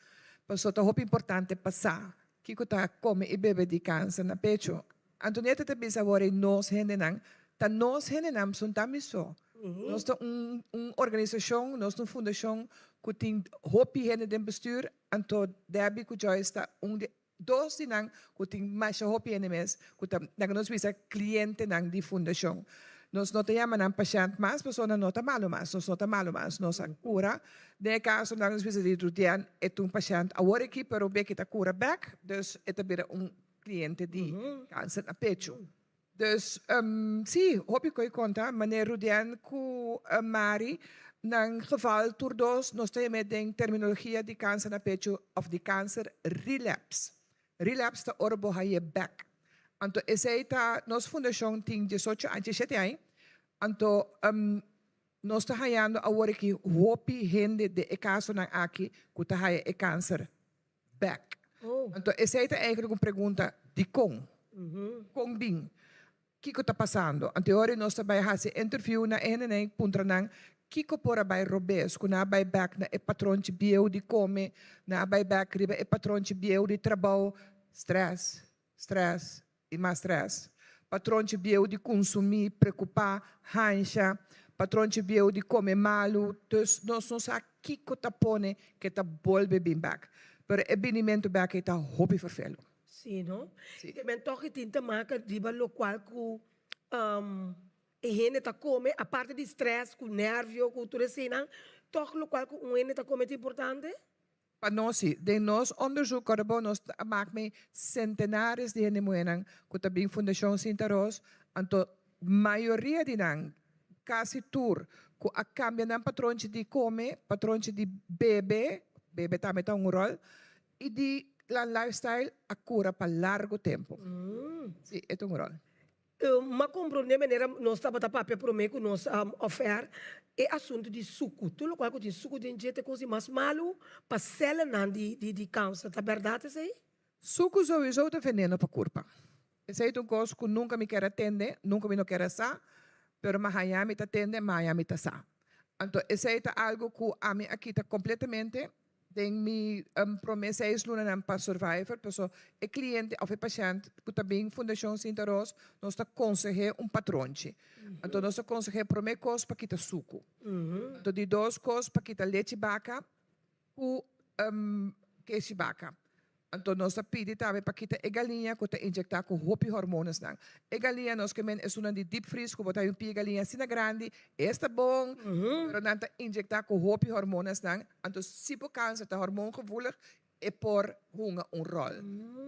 pasobra ta hopi importante pa sa kiko ta kome i bebe di kanser na pechu. Antonieta ta bisa awor ei nos hendenan, ta nos hendenan pasobra no ta mi so. Nos ta un un organisashon, nos ta un fundashon ku tin hopi hende den bestuur, anto Debbie ku Joyce ta un di Dos di nan ku tin masha hopi hende mes ku ta laga nos bisa klientenan di fundashon. Nos no ta yama nan pashènt mas pasobra nan no ta malu mas, nos no ta malu mas, nos a kura. Den e kaso laga nos bisa di Rudian e ta un pashènt awor aki pero beki ta kura bèk dus e ta bira un kliente di kanser na pechu. Dus sí, hopi koe konta, meneer Rudien ku Mari, nan geval tur dos nos ta yam'é den terminologia di kanser na pechu òf di kanser relapse. Relapse ta ora bo haye bèk. Anto esei ta, nos fundashon tin diesocho aña, diesshete aña, anto nos ta hayando awor aki hopi hende den e kasonan aki ku ta haya e kanser bek. Anto esei ta eigenlijk un pregunta, dikon? Kon bin? Kiko ta pasando? Anto e ora nos ta bai hasi interview na e hendenan puntra nan kiko por a bai robes ku nan a bai bek na e patronchi bieu di kome, nan a bai bek riba e patronchi bieu di trabou, stress, stress i mas stress, patronchi bieu di kunsumí, preokupá, hansha, patronchi bieu di kome malu, dus nos no sa kiko ta pone ke ta bolbe bin bèk. Pero e binimentu bèk ei ta hopi ferfelu. Sí, no? Si. Te men tòg e tin te maka riba lokual ku e hende ta kome, aparte di stress ku nervio ku tur eseinan, tòg lokual ku un hende ta kome ta importante? Pa nos si. Den nos onderzoek Correbou nos a mak mei centenares di hende muhenan ku ta bin Fundashon Sinta Ros, anto mayoria di nan, kasi tur, ku a kambia nan patronchi di kome, patronchi di bebe, bebe tambe ta un ròl, i di nan lifestyle a kura pa largu tempu. Si, e ta un ròl. M'a komprondé manera nos tabata papia promé ku nos ofer e asuntu di suku. Tur lokual ku tin suku den dje ta e kos di mas malu pa sèlnan di kanser. Ta bèrdat esei? Suku souiso ta veneno pa kurpa. Esei ta un kos ku nunka mi ker a tende, nunka mi no ker a sa, pero m'a haña mi ta tende, m'a haña mi ta sa. Anto esei ta algu ku ami a kita kompletamente Den mi prome seis lunanan pa Survivor, paso e cliente of e pashent cu ta bin Fundacion Sinta Ros, nos ta conseh'é un patronchi. Anto nos ta conseh'é prome cos pa kita sucu. Anto di dos cos pa kita lechi baca cu keshi baca. Anto nos ta pidi tambe pa kita e galiña ku ta injektá ku hopi hormonesnan. E galiña nos ke men esunnan di deep freeze ku bo ta hay un pia galiña asina grandi, es ta bon, pero nan ta injektá ku hopi hormonesnan. Anto si bo kanser ta hormoongevoelig e por hunga un ròl.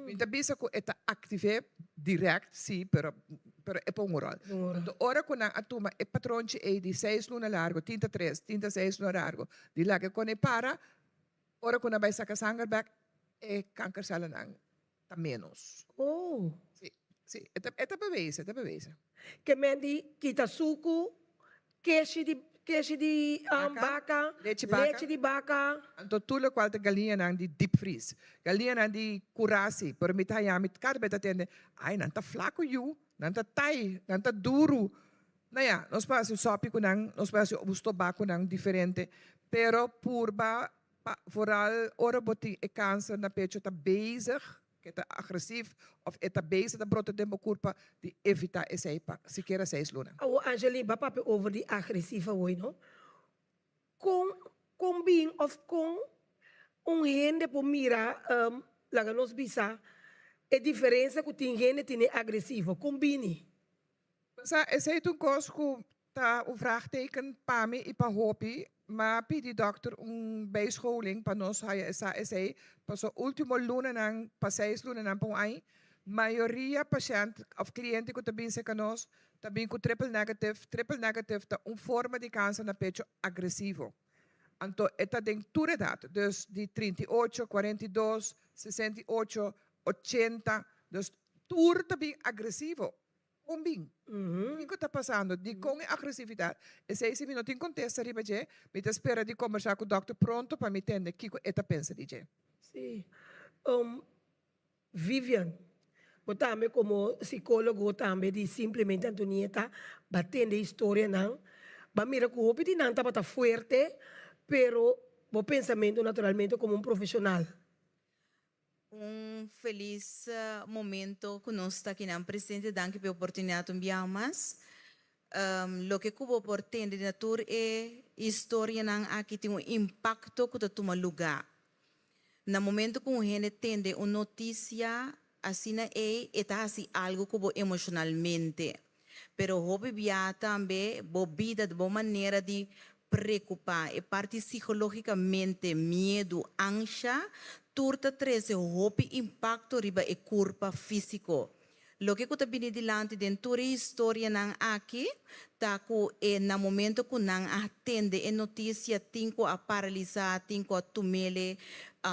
Mi ta bisa ku e ta aktiv'é dirèkt, sí, pero pero e por hunga un ròl. Anto ora ku nan a tuma e patronchi ei di seis luna largu, tin ta tres, tin ta seis luna largu, di laga e kone para, Ora ku nan bai saka sanger bek, e kankerselnan ta ménos. Oh. Sí, sí, e ta, e ta bewezen, e ta bewezen. Ke men di kita suku, keshi di, keshi di baka, lechi baka, lechi di baka. Anto tur lokual ta galiñanan di deep freeze, galiñanan di kurasi, pero mi ta haña mi kada bes ta tende, ai nan ta flaku yu, nan ta tai, nan ta duru. Nou ja, nos por hasi sopi ku nan, nos por hasi un stobá ku nan diferente, pero purba pa vooral ora bo tin e kanser na pecho ta bezig, ke ta agresief of e ta bezig ta brota den bo kurpa, di evitá esei pa sikiera seis luna. Awor Angeline, bo a papia over di agresief awor, no? Kon kon bin of kon un hende por mira, laga nos bisa, e diferensia ku tin hende tene agresivo? Kon bini? Sa, esei ta un kos ku ta un vraagteken pa mi i pa hopi. M'a pidi dòkter un bijscholing pa nos haya e sa esei, paso último lunanan, pa seis lunanan pa un aña, mayoria pashènt òf kliente ku ta bin serka nos ta bin ku triple negative. Triple negative ta un forma di kanser na pecho agresivo. Anto e ta den tur edat, dus di 38, 42, 68, 80, dus tur ta bin agresivo. Kon bin? Kiko ta pasando? Dikon e agresividat? Esei si mi no tin kontesta riba dje, mi ta spera di kombersá ku dòkter pronto pa mi tende kiko e ta pensa di dje. Sí. Vivian, bo tambe komo sikólogo tambe di Simplemente Antonieta ba tende historianan, ba mira ku hopi di nan tabata fuerte, pero bo pensamentu naturalmente komo un profeshonal. Un felis momento ku nos ta akinan presente. Danki pa e oportunidat un biaha mas. Loke ku bo por tende di na tur e historianan aki tin un impakto ku ta tuma lugá. Na momento ku un hende tende un notisia asina ei, e ta hasi algu ku bo emoshonalmente. Pero hopi biaha tambe bo bida, bo manera di preocupa, e parti psicologicamente, miedu, ansha, tur ta trece hopi impacto riba e curpa fisico. Loke cu ta bini dilanti den tur e historianan aki ta cu e na momento cu nan a tende e noticia tin cu a paralisa, tin cu a tumele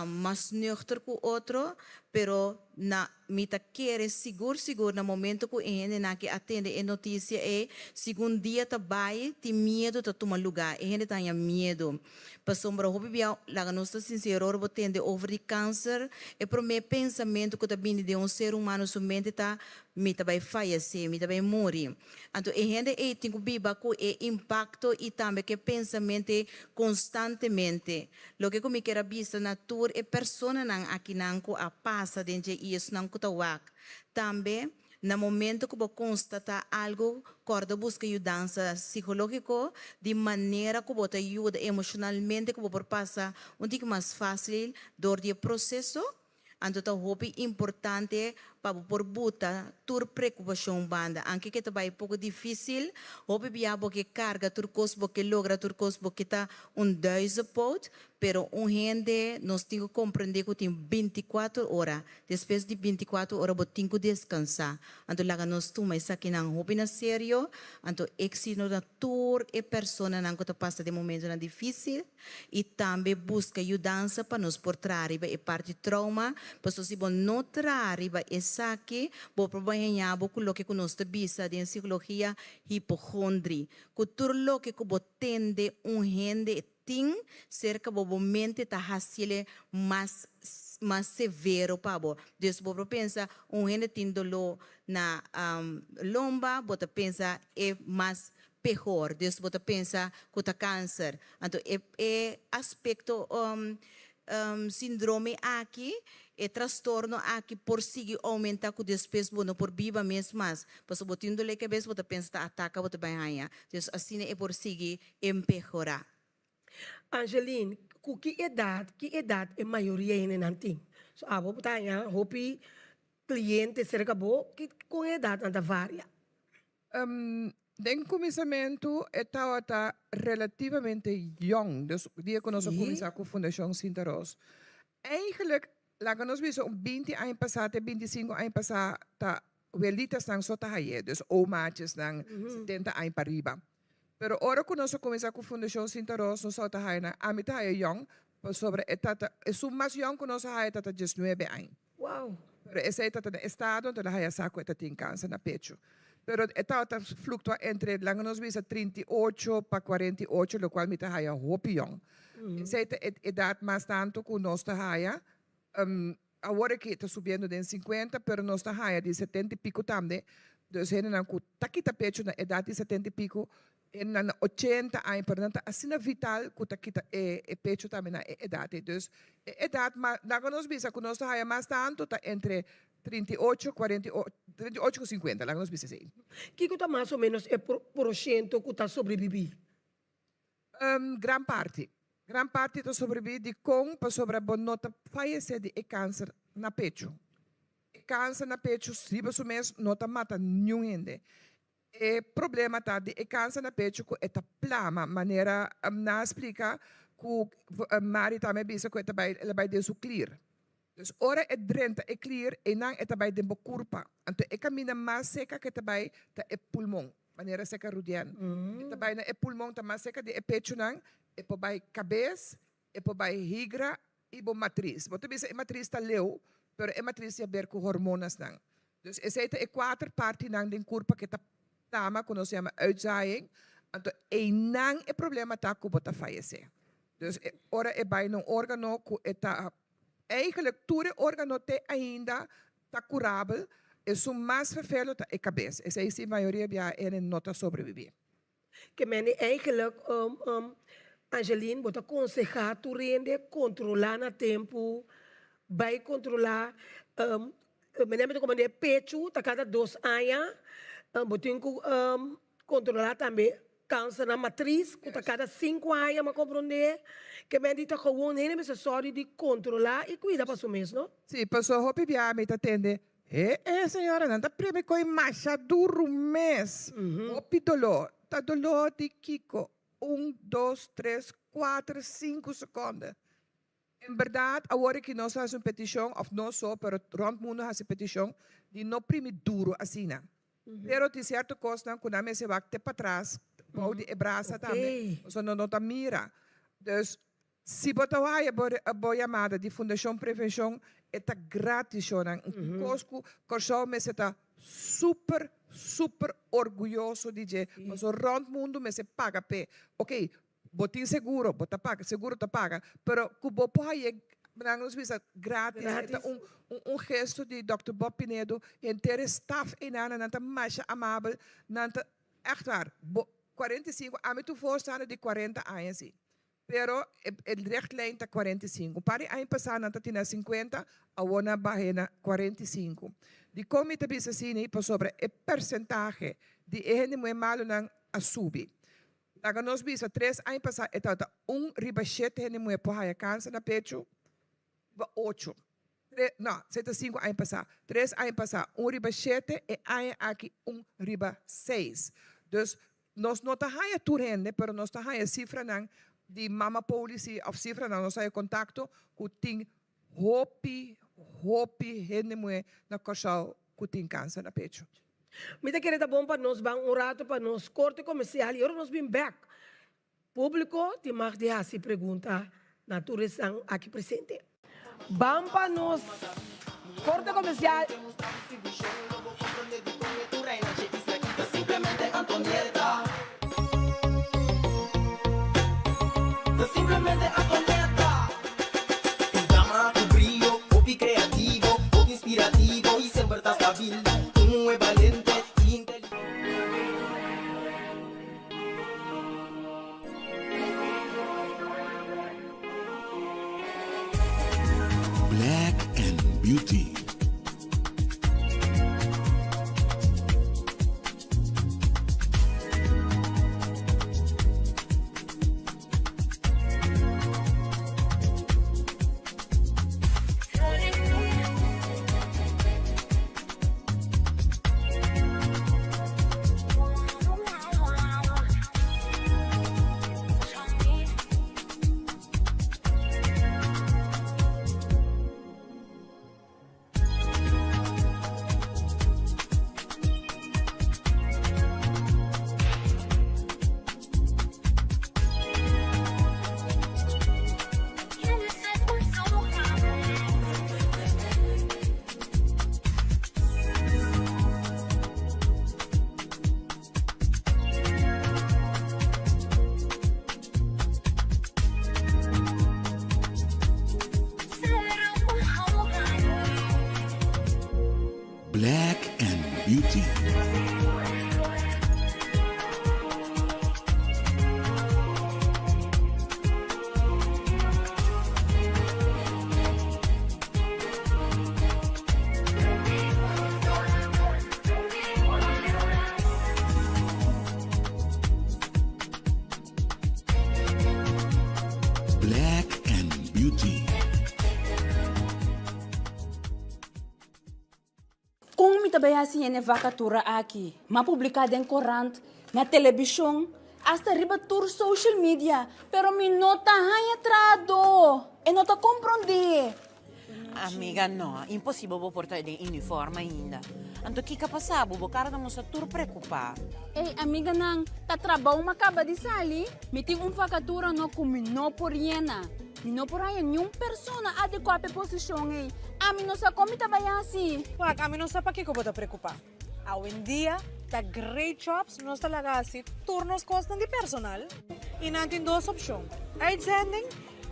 mas nuchter cu otro, pero na Mi ta kere sigur sigur na momento ku e hendenan ke a tende e notisia ei, segun dia ta bai, tin miedu ta tuma lugá. E hende ta haña miedu. Pasobra hopi bia, laga nos ta sinsero, ora bo tende over di kanser, e promé pensamentu ku ta bini den un ser humano su mente ta, Mi ta bai fayesé, mi ta bai muri. Anto e hende ei tin ku biba ku e impakto i tambe ku e pensamentu ei konstantemente. Loke ku mi kier a bisa na tur e personanan akinan ku a pasa den dje i esnan ku ta wak. Tambe, na momento ku bo konstatá algu, kòrda buska yudansa sikológiko di manera ku bo ta yuda emoshonalmente ku bo por pasa un tiki mas fásil dor di e proseso. Anto ta hopi importante pa bo por buta tur preokupashon banda. Anke ke ta bai poko difísil, hopi bia bo ke karga tur kos, bo ke logra tur kos, bo ke ta un duizenpoot, pero un hende nos tin ku komprendé ku tin bintikuater ora. Despues di bintikuater ora bo tin ku deskansá. Anto laga nos tuma esakinan hopi na serio. Anto éksito na tur e personanan ku ta pasa den momentonan difísil. I tambe buska yudansa pa nos por traha riba e parti trauma, pasobra si bo no traha riba esaki, bo por bañaña bo ku loke ku nos ta bisa den psikologia hipogondri, ku tur loke ku bo tende un hende tin serka bo, bo mente ta hasiel mas mas severo pa bo. Dus bo por pensa un hende tin doló na lomba, bo ta pensa e mas pehor, dus bo ta pensa ku ta kanser. Anto e e aspekto sindrome aki, e trastorno aki por sigui oumenta ku despues bo no por biba mes mas, pasobra bo tin un dolé kabes bo ta pensa ta ataka bo ta bai haña. Dus asina e por sigui empehorá. Angeline, Ku ki edat, ki edat e mayoria hendenan tin? So abo bo ta haña hopi kliente serka bo, ki kon e edatnan ta varia? Den kuminsamentu e tabata relativamente yòn, dus dia ku nos a kuminsá ku Fundashon Sinta Ros. Eigenlijk laga nos bisa un binti aña pasá te bintisinku aña pasá ta welitasnan so ta haye, dus omaatjesnan setenta aña pariba. Pero ora ku nos a kuminsá ku Fundashon Sinta Ros nos a ta haya nan, ami ta haya yòn pasobra e tata, esun mas yòn ku nos a haya tata diesnuebe aña. Wow! Pero esei tata na estado, anto el a haya sa ku e ta tin kanser na pechu. Pero e tabata fluktua entre, laga nos bisa, 38 pa 48, lokual mi ta haya hopi yòn. Esei ta e edat mas tantu ku nos ta haya. Awor aki ta subiendo den 50, pero nos ta haya di 70 y pico tambe. Dus hendenan cu ta kita pecho na edad di 70 y pico, hendenan na 80 aña, pero nan ta asina vital cu ta kita e e pecho tambe na e edad ey. Dus e edad ma, laga nos bisa cu nos ta haya mas tanto ta entre 38, 48, 38 cu 50, laga nos bisa esey. Kico ta mas o menos e porciento cu ta sobrevivi? Gran parti. Gran parti ta sobrebí dikon? Pasobra bo no ta fayesé di e kanser na pechu. E kanser na pechu riba su mes no ta mata niun hende. E problema ta di e kanser na pechu ku e ta plama, manera nan a splika ku Mari tambe a bisa ku e ta bai el a bai den su klier. Dus ora e drenta e klier einan e ta bai den bo kurpa. Anto e kaminda mas seka ku e ta bai ta e pulmon. Manera seka Rudian. E ta bai na e pulmon ta mas seka di e pechunan, e por bai kabes, e por bai higra i bo matris. Bo ta bisa e matris ta leu, pero e matris ya ber ku hormonasnan. Dus esei ta e kuater partinan den kurpa ke ta tama ku nos yama uitzaaiing. Anto einan e problema ta ku bo ta fayesé. Dus ora e bai na un organo ku e ta Eigenlijk tur e organo te ainda ta curabel, esun mas vervelo ta e cabes. Esey si mayoria biaha ene no ta sobrevivi. Ke mende eigenlijk Angeline bo ta conseha tur hende controla na tempo, bay controla, mende mi ta comende pecho ta cada dos aña, bo tin cu controla tambe Kanser na matris ku ta kada sinku aña m'a komprondé ke men di ta gewon hende mester sòru di kontrolá i kuida pa su mes, no? Sí, paso hopi bia mi ta tende, He e señora nan ta primi koe masha duru mes, hopi doló. Ta doló di kiko? Un, dos, tres, kuater, sinku sekonde. En berdad, awor aki nos a hasi un peticion, of no so, pero rond mundo a hasi peticion, di no primi duro asina. Pero tin cierto cosnan cu nan mester wak te patras, bou di e brasa tambe, pasobra nan no ta mira. Dus, si bo ta haya bo yamada di Fundacion Prevencion, e ta gratis, shownan. Un cos cu Corsou mester ta super, super orguyoso di dje, pasobra rond mundo mester paga p'e. Ok, Bo tin seguro, bo ta paga, seguro ta paga, pero ku bo por haye, nan nos bisa gratis, e ta un un gesto di Dòkter Bob Pinedo, henter e staf einana nan ta masha amabel, nan ta, ègt waar, bo 45, ami tur voorstander di 40 aña si, pero e e richtlijn ta 45, un par di aña pasá nan ta tin na 50, awor nan a bah'é na 45. Dikon mi ta bisa asina? Pasobra e persentahe di e hende muhé malunan a subi. Laga nos bisa tres aña pasá e tabata un riba shete hende muhé por haya kanser na pechu, riba ocho. Tre, no, esei ta sinku aña pasá. Tres aña pasá un riba shete, e aña aki un riba seis. Dus nos no ta haya tur hende, pero nos ta haya sifranan di mama policy òf sifranan nos haya kontakto ku tin hopi, hopi hende muhé na Kòrsou ku tin kanser na pechu. Mi ta kere ta bon pa nos ban un rato pa nos korte komersial i ora nos bin bek, publiko tin mag di hasi pregunta na tur esnan aki presente. Ban pa nos korte komersial. Black and Beauty. Beauty. Kon mi ta bai hasi hende vakatura aki? M'a publiká den korant, na telebishon, asta riba tur social media, pero mi no ta haña trahadó. E no ta komprondé. Amiga, no, imposibel bo por ta den uniform ainda. Anto kiko a pasa bo? Bo kara ta mustra tur preokupá. Ey, amiganan, ta trabou m'a kaba di sali. Mi tin un vakatura no ku mi no por yena. Mi no por haña niun persona adekuá pa e posishon ei. Ami no sa kon mi ta bai hasi. Wak, ami no sa pakiko bo ta preokupá. Awendia ta Great Jobs nos ta laga hasi tur nos kosnan di personal i nan tin dos opshon, uitzending,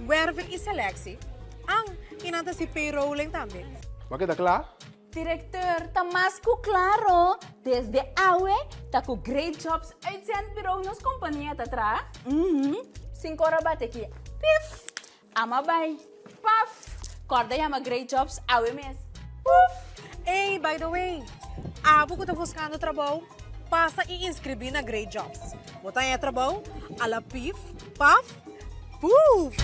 werving i selectie. An, i nan ta hasi payrolling tambe. Bo a keda kla? Directeur, ta mas cu claro, desde awe ta cu Great Jobs Uitzendbureau nos compania ta traha. Uhum, cinco ora bate aki, pif! Ama bay, paf! Corda yama Great Jobs awe mes, puf! Ey, by the way, abo cu ta buscando trabou, pasa y inscribi na Great Jobs. Bo ta haña trabou a la pif, paf, puf!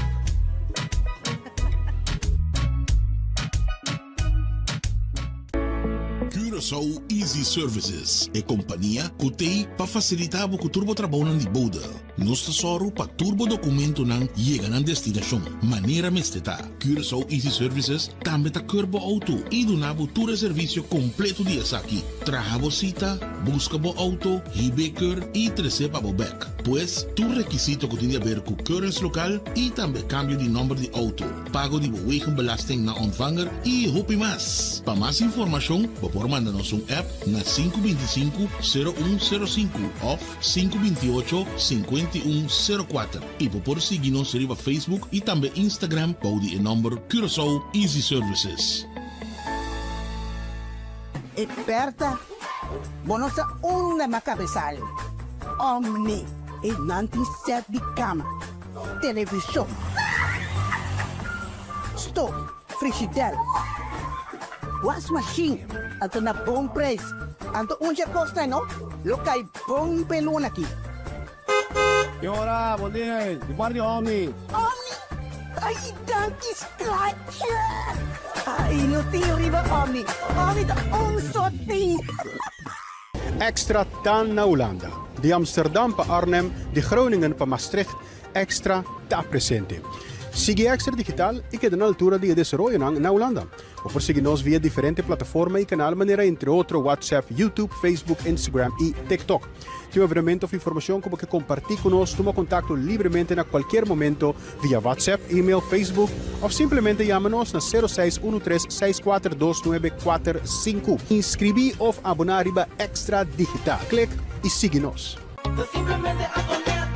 Curaçao Easy Services, e kompania ku t'ei pa fasilitá bo ku tur bo trabounan di bouda. Nos ta sòru pa tur bo dokumentonan yega nan destinashon manera mester ta. Curaçao Easy Services tambe ta keur bo outo i duna bo tur e servisio kompleto di esaki, traha bo sita, buska bo outo, hib'é keur i tres'é pa bo bèk. Pues, tur rekisito ku tin di aber ku keuringslokaal i tambe kambio di nòmber di outo. Pago di bo wegenbelasting na ontvanger y hopi mas. Pa mas informacion bo por manda nos un app na 525 0105 of 528 5104 y bo por sigui nos riba Facebook y tambe Instagram bou di e nomber Curaçao Easy Services. E Bertha, bo no sa unda m'a cabesal. Omni, e nan tin set di cama. Televishon, stof, frishidèr, wasmashin, anto na bon preis. Anto un dje kosnan no lo kai bon p'e luna aki. Señora, bon dia. Di parti di Omni. Omni? Ai, danki schatje. Ai, no tin riba Omni. Omni ta un sot tin. Extra ta na Hulanda. Di Amsterdam pa Arnhem, di Groningen pa Maastricht, Extra ta presente. Sigui Extra Digital i keda na altura di e desaroyonan na Hulanda. Bo por sigui nos via diferente plataforma i kanal manera entre otro WhatsApp, YouTube, Facebook, Instagram i TikTok. Tin un evenemento of informashon ku bo ke kompartí ku nos, tuma kontakto libremente na kualkier momento via WhatsApp, email, Facebook of simplemente yama nos na 06 13 64 2945. Inscribí of aboná riba Extra Digital. Klik y sigui nos. Simplemente Antonieta,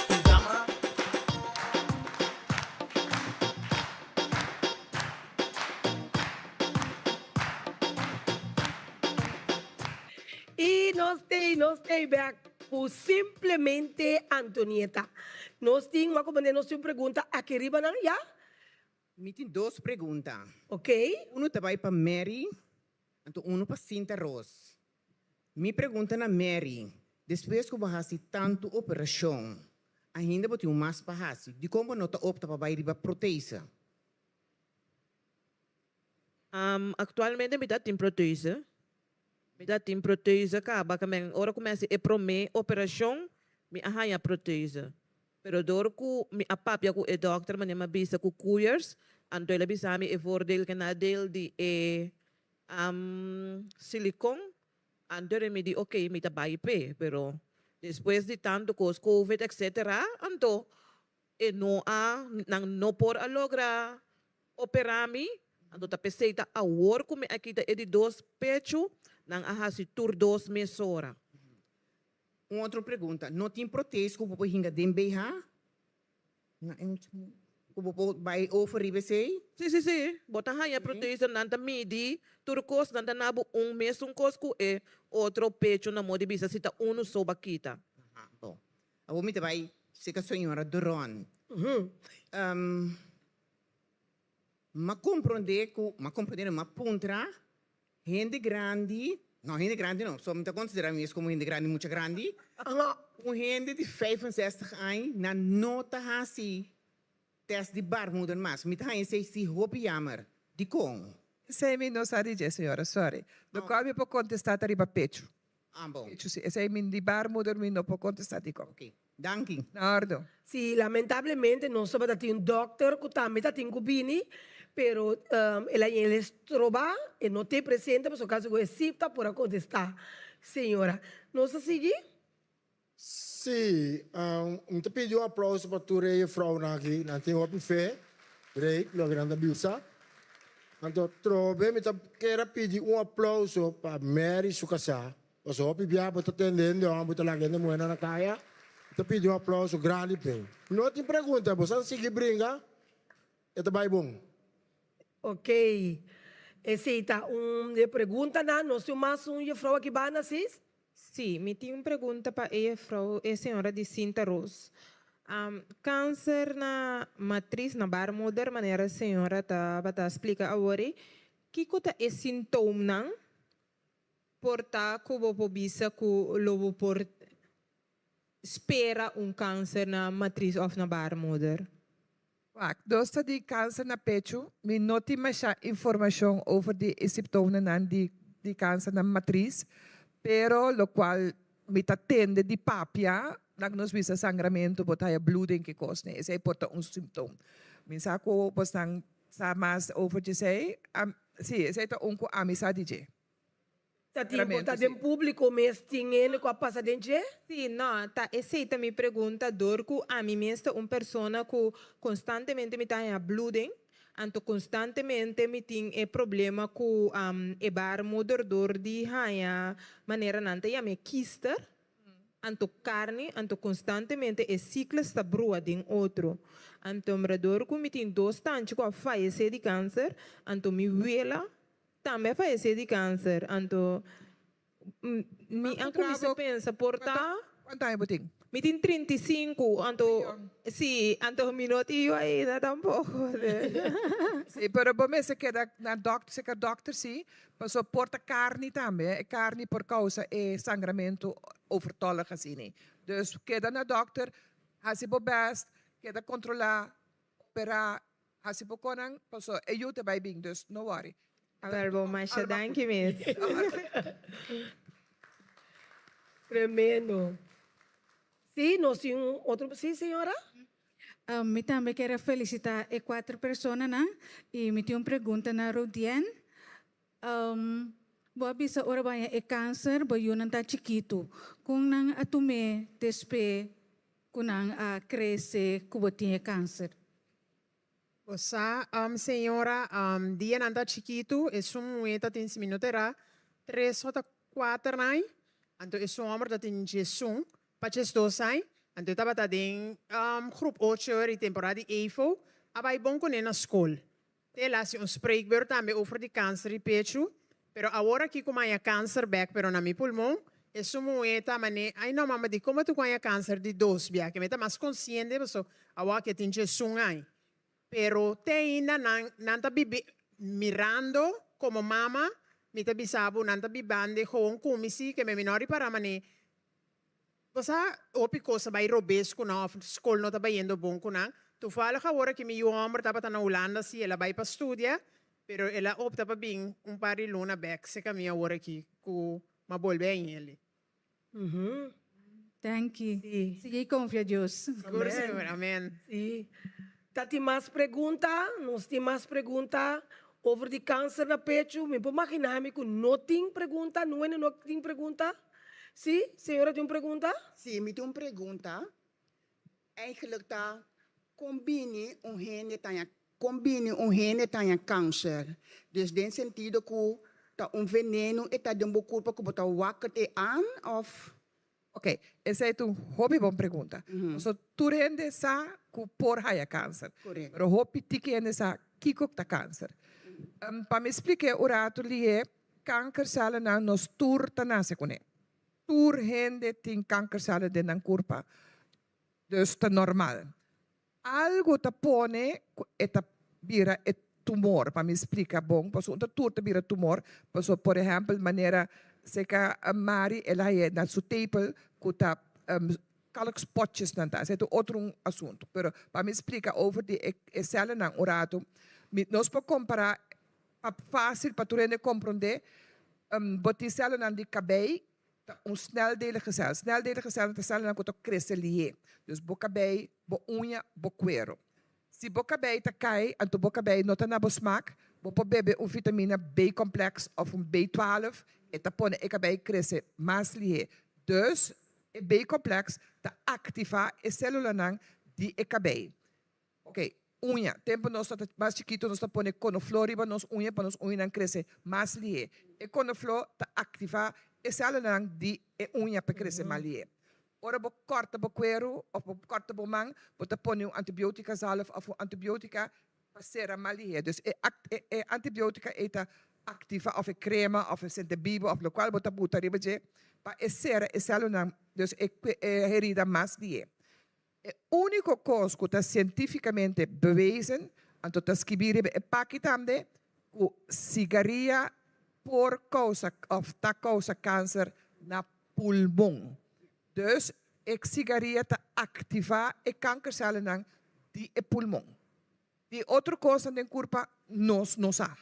un dama. Y nos tey, nos tey bek cu simplemente Antonieta. Nos tin, wak comprende, nos tin un pregunta aki riba nan, ya? Mi tin dos pregunta. Ok. Uno ta bay pa Mary, anto uno pa Sinta Roos. Mi pregunta na Mary, despues cu bo haci tanto operacion, ainda bo tin un mas pa haci, dicon bo no ta opta pa bay riba prothese? Actualmente mi ta tin prothese. Mi ta tin prothese caba ka men ora cu mi haci e prome operacion mi a haya prothese. Pero door cu mi a papia cu e dokter manera mi a bisa cu Koeiers anto el a bisa mi e voordeel ke nadeel di e silicon anto mi di ok mi ta bay p'e pero despues di tanto cos covid etc anto e no a nan no por a logra Operá mi, anto ta p'esei ta awor ku mi a kita e di dos pechu, nan a hasi tur dos mesora. Un otro pregunta, no tin protes ku bo por hinga den BH? Ku bo por bai over riba esei? Sí, sí, sí. Bo ta haña protes, nan ta midi tur kos, nan ta na bo un mesun kos ku e otro pechu na modo di bisa si ta unu so bo a kita. Aha, bon. Awor mi ta bai seka señora Doron. M'a komprondé ku, m'a komprondé no, m'a puntra hende grandi, no hende grandi no, so mi ta konsiderá mi mes komo hende grandi, mucha grandi, un hende di 65 aña nan no ta hasi test di baarmoeder mas. Mi ta haña esei si hopi jammer. Dikon? Esei mi no sa di dje, señora, sorry. Lokual mi por kontestá ta riba pechu. Ah, bon. Pechu si. Esei mi di baarmoeder mi no por kontestá dikon. Oké. Danki. Na ordo. Si, lamentablemente nos tabata tin un dokter ku tambe ta tin ku bini, pero el a yega estroba, e no te presente pasobra kaso ku e si ta por a kontestá señora. Nos ta sigui? Sí, mi ta pidi un aplauso pa tur e juffrouwnan aki, nan tin hopi fe, great, loke nan ta bisa. Anto trobe mi ta kier a pidi un aplauso pa Mary su kasá, pasobra hopi bia bo ta tende hende hòmber ta laga hende muhénan na kaya, mi ta pidi un aplauso grandi p'e. No tin pregunta, bo sa sigui bringa, e ta bai bon. Ok, esei ta un di e preguntanan. Nos tin mas un juffrouw aki banda, sis? Sí, mi tin un pregunta pa e juffrouw, e señora di Sinta Roos. Cancer na matriz, na baarmoeder, manera e señora tabata splica awor ei, kico ta e sintoomnan por ta cu bo por bisa cu lo bo por spera un cancer na matriz of na baarmoeder? Wak, nos ta di kanser na pechu, mi no tin masha informashon over di e siptomenan di di kanser na matris, pero lokual mi ta tende di papia, nan nos bisa sangramentu, bo ta haya bloeding ki kos ne, esei por ta un simptom. Mi sa ku bosnan sa mas over djesei, si, esei ta un ku ami sa di dje. Ta tin bo ta den publico mes tin hende cu a pasa den dje? Sí, no, ta esey ta mi pregunta dor cu ami mes ta un persona cu constantemente mi ta haña bloeding, anto constantemente mi tin e problema cu e baarmoeder dor di haña manera nan ta yama e kister, anto carni, anto constantemente e cyclus ta brua den otro. Anto mra dor cu mi tin dos tanchi cu a fayece di cancer, anto mi wela Tambe a fayesé di kanser, anto mi a kuminsá pensa por ta. Kuantu aña bo tin? Mi tin 35, anto si, anto mi no tin yu ainda tampoko. Si, pero bo mester keda na dòkter, serka dòkter si, pasobra por ta karni tambe, e karni por kousa e sangramentu overtollig asina. Dus keda na dòkter, hasi bo bèst, keda kontrolá, operá. Hasi bo konan paso e yu ta bai bin dus no worry. Awel bo masha danki mis. Tremendo. Si nos tin un otro si señora. Mi tambe kier a felicita e cuater personanan y mi tin un pregunta na Rodienne. Bo a bisa ora bo haña e cancer bo yunan ta chikitu. Con nan a tum'e despe Ku nan a krese ku bo tin e kanser. Bo sa, señora, dia nan ta chikitu, esun muhé ta tin, si mi no ta erá, tres o ta kuater aña, anto esun hòmber ta tin diesun pa diesdos aña, anto e tabata den grup ocho ora di temporada di EFO, a bai bon kuné na skol. Te el hasi un spreekbeurt tambe over di kanser di pechu, pero awor aki ku mi haña kanser bek pero na mi pulmon, esun muhé ta mané, ay no mama di komo tu ku haña kanser di dos bia ke mi ta mas konsiente paso awor aki e tin diesun aña. Pero te ainda nan nan ta bibi mirando komo mama mi ta bisa bo nan ta bibande gewoon ku mi si ke mi no ripara mané Bo sa hopi kos a bai robes ku nan òf skol no ta bayendo bon ku nan. Toevallig awor aki mi yu hòmber tabata na Hulanda si el a bai pa studia, pero el a opta pa bin un par di luna bèk serka mi awor aki ku m'a bolbe añeli. Danki. Sigui konfia Dios. Sigur sigur. Amen. Si. Ta tin mas pregunta? Nos tin mas pregunta over di kanser na pechu? Mi por magina mi ku no tin pregunta, nuene no tin pregunta. Sí, señora tin un pregunta? Sí, mi tin un pregunta. Eigenlijk ta kon bini un hende ta haña kon bini un hende ta haña kanser? Dus den sentido ku ta un veneno e ta den bo kurpa ku bo ta wakker te aan òf? Ok, esei ta un hopi bon pregunta. Pasobra tur hende sa ku por haya kanser. Pero hopi tiki hende sa kiko ta kanser. Pa mi splik'é un ratu lihé, Kankercellen nos tur ta nase kuné. Tur hende tin kankercellen den nan kurpa, dus ta normal. Algu ta pone ku e ta bira e tumor, pa mi splika bon, pasobra un ta tur ta bira tumor, pasobra por ehèmpel manera seka Mari el a haña na su tepel ku ta. Kalkspotjesnan ta, esei ta otro un asuntu. Pero pa mi splika over di e e sèlnan un ratu, mi nos por kompará pa fásil pa tur hende komprondé, bo tin sèlnan di kabei ta un sneldelige sèl. Sneldelige sèlnan ta sèlnan ku ta krese lihé. Dus bo kabei, bo uña, bo kuero. Si bo kabei ta kai, anto bo kabei no ta na bo smak, bo por bebe un vitamina B-complex of un B12, e ta pone e kabei krese mas lihé. Dus, e B-complex ta aktivá e sélulanan di e kabei. Ok, uña. Tempu nos ta mas chikitu nos ta pone konofló riba nos uña pa nos uñanan krese mas lihé. E konofló ta aktivá e sélulanan di e uña pa e krese mas lihé. Ora bo kòrta bo kueru òf bo kòrta bo man, bo ta pone un antibiotika zalf òf un antibiotika pa sera mal lihé. Dus e e antibiotika ei ta aktivá òf e krema òf e sentebibo òf lokual bo ta buta riba dje pa e sera e sèlunan, dus e e herida mas lihé. E úniko kos ku ta sientífikamente bewezen, anto ta skibí riba e paki tambe, ku sigaria por kousa òf ta kousa kanser na pulmon. Dus e sigaria ta aktivá e kankersèlnan di e pulmon. Di otro kosnan den kurpa nos no sa.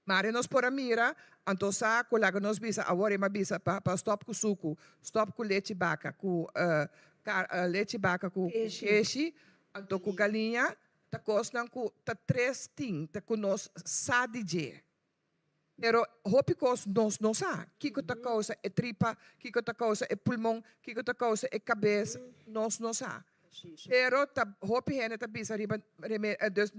Mare nos por a mira, anto sa ku laga nos bisa awor e ma bisa pa pa stòp ku suku, stòp ku lechi baka ku lechi baka ku keshi, anto ku galiña, ta kosnan ku ta tres tin ta ku nos sa di dje. Pero hopi kos nos no sa, kiko ta kousa e tripa, kiko ta kousa e pulmon, kiko ta kousa e kabes, nos no sa. Pero ta hopi hende ta bisa riba dus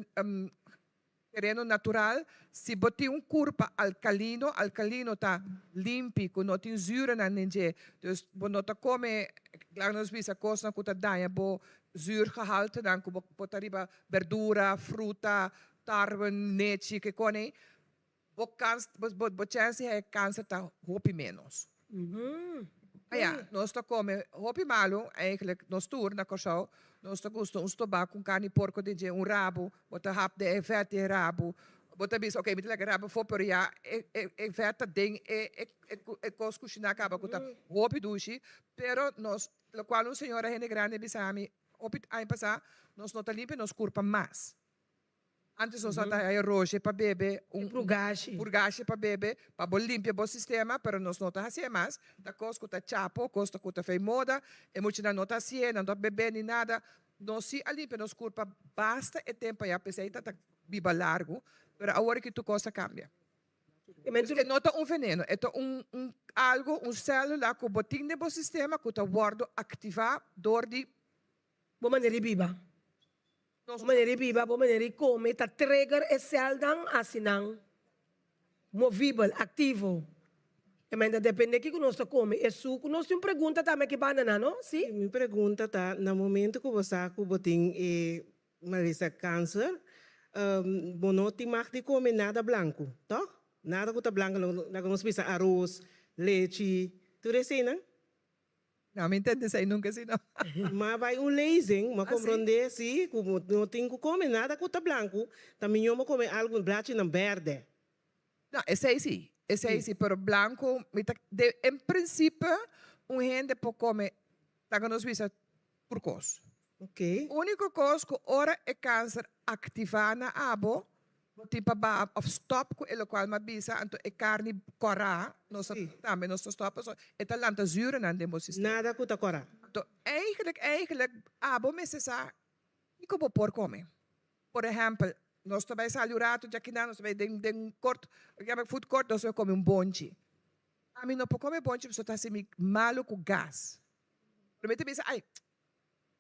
tereno natural, si bo tin un kurpa alkalino, alkalino ta limpi, ku no tin zuurnan den dje, dus bo no ta kome, laga nos bisa kosnan ku ta daña bo zuurgehaltenan, ku bo ta riba berdura, fruta, tarwe, nechi, ke kone, bo kans, bo, bo chèns di haya kanser ta hopi ménos. Aya, nos ta kome hopi malu, eigenlijk nos tur na Kòrsou, nos ta gusta un stobá ku un karni porko den dje, un rabu, bo ta hap den e vèt di e rabu, bo ta bisa oke mi ta laga e rabu afó, pero ya e e e vèt ta den e e e kos kushiná kaba ku ta hopi dushi, pero nos, lokual un señora hende grandi a bisa mi hopi aña pasá, nos no ta limpia nos kurpa mas. Antes nos a ta haya roje pa bebe, un purgashi pa bebe, pa bo limpia bo sistema, pero nos no ta hacié mas. Ta cos cu ta chapo, cos ta cu ta fei moda, e muchanan no ta hacié, nan no ta bebe ni nada. Nos si a limpia nos curpa basta e tempo aya, p'esey ta ta biba largo, pero awor aki tur cos a cambia. E no ta un veneno, e ta un un algo, un celula cu bo tin den bo sistema cu ta wordo activa door di. Bo manera di biba. Bo manera di biba, bo manera di kome ta trigger e sèlnan hasi nan movibel, aktivo. E men ta depende kiko nos ta kome. E suku, nos tin un pregunta tambe aki banda nan, no? Si? Mi pregunta ta, na momento ku bo sa ku bo tin e malesa kanser, bo no tin mag di kome nada blanku, tòg? Nada ku ta blanku, laga nos bisa aros, lechi, tur eseinan? No, mi ntende esei nunca si no. Ma bai un lezing, ma comprende si cu bo no tin cu come nada cu ta blanco, ta miño bo come algo blachinan berde. No, esei si, esei si, pero blanco mi ta, de, en principe un hende por come, laga nos bisa, tur cos. Ok. Unico cos cu ora e cancer activa na abo, Bo tin pa baha of stop ku e lokual mi a bisa, anto e karni kòrá nos ta tambe nos ta stop pasobra e ta lanta zuurnan den bo sistema. Nada ku ta kòrá. Anto eigenlijk eigenlijk abo mester sa kiko bo por kome. Por ehèmpel, nos ta bai sali un ratu djakinan, nos ta bai den den kort, food court, nos ta bai kome un bonchi. Ami no por kome bonchi pasobra ta hasi mi malu ku gas. Pero mi ta bisa, ai,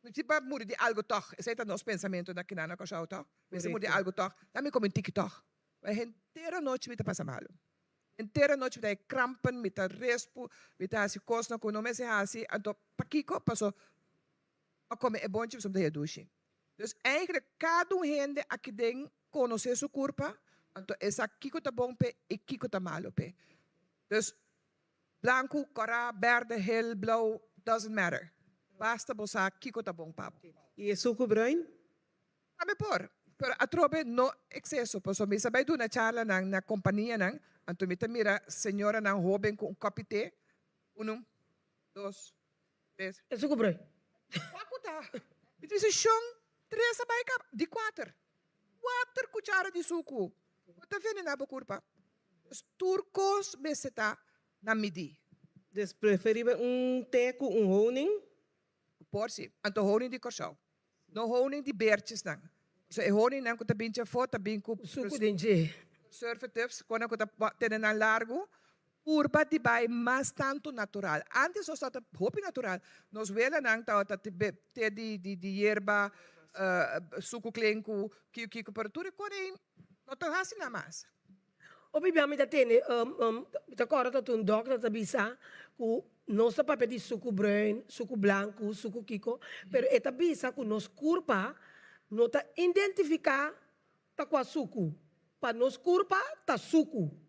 Mi tin pa muri di algu tòg. Esei ta nos pensamentu na kinan na Kòrsou tòg. Mester muri di algu tòg. Ta mi kome un tiki tòg. Ma henter anochi mi ta pasa malu. Henter anochi mi ta e krampen, mi ta respu, mi ta hasi kosnan ku no mester hasi. Anto pakiko? Paso pa kome e bonchi pasobra mi ta hia dushi. Dus eigenlijk kada un hende aki den konosé su kurpa, anto e sa kiko ta bon p'e i kiko ta malu p'e. Dus Blanku, kòrá, bèrdè, hel, blou, doesn't matter. Basta bo sa kiko ta bon pa bo. I e suku bruin? Tambe por, pero atrobe no ekseso, pasobra mi sa bai duna charlanan na kompanianan, anto mi ta mira señoranan hoben ku un kòpi te, unu, dos, tres. E suku bruin? Kua ku ta? Mi ta bisa, Shon, tres a bai kaba. Di kuater. Kuater kuchara di suku. Bo ta venená bo kurpa. Dus tur kos mester ta na midí. Dus preferibel un te ku un honing? Por si. Anto honing di Kòrsou. No honing di bertjesnan. So e honingnan ku ta bin djafó ta bin ku. Suku den dje. Preservatives, konan ku ta tene nan largu. Purba di bai mas tantu natural. Antes nos tabata hopi natural. Nos welanan tabata te di yerba, suku klenku, kiko kiko, pero tur e kos ei no ta hasi nan mas. Hopi bia mi ta tende, mi ta kòrda tot un dòkter ta bisa ku nos ta papia di suku bruin, suku blanku, suku kiko, pero e ta bisa ku nos kurpa no ta identifiká ta kua suku. Pa nos kurpa ta suku.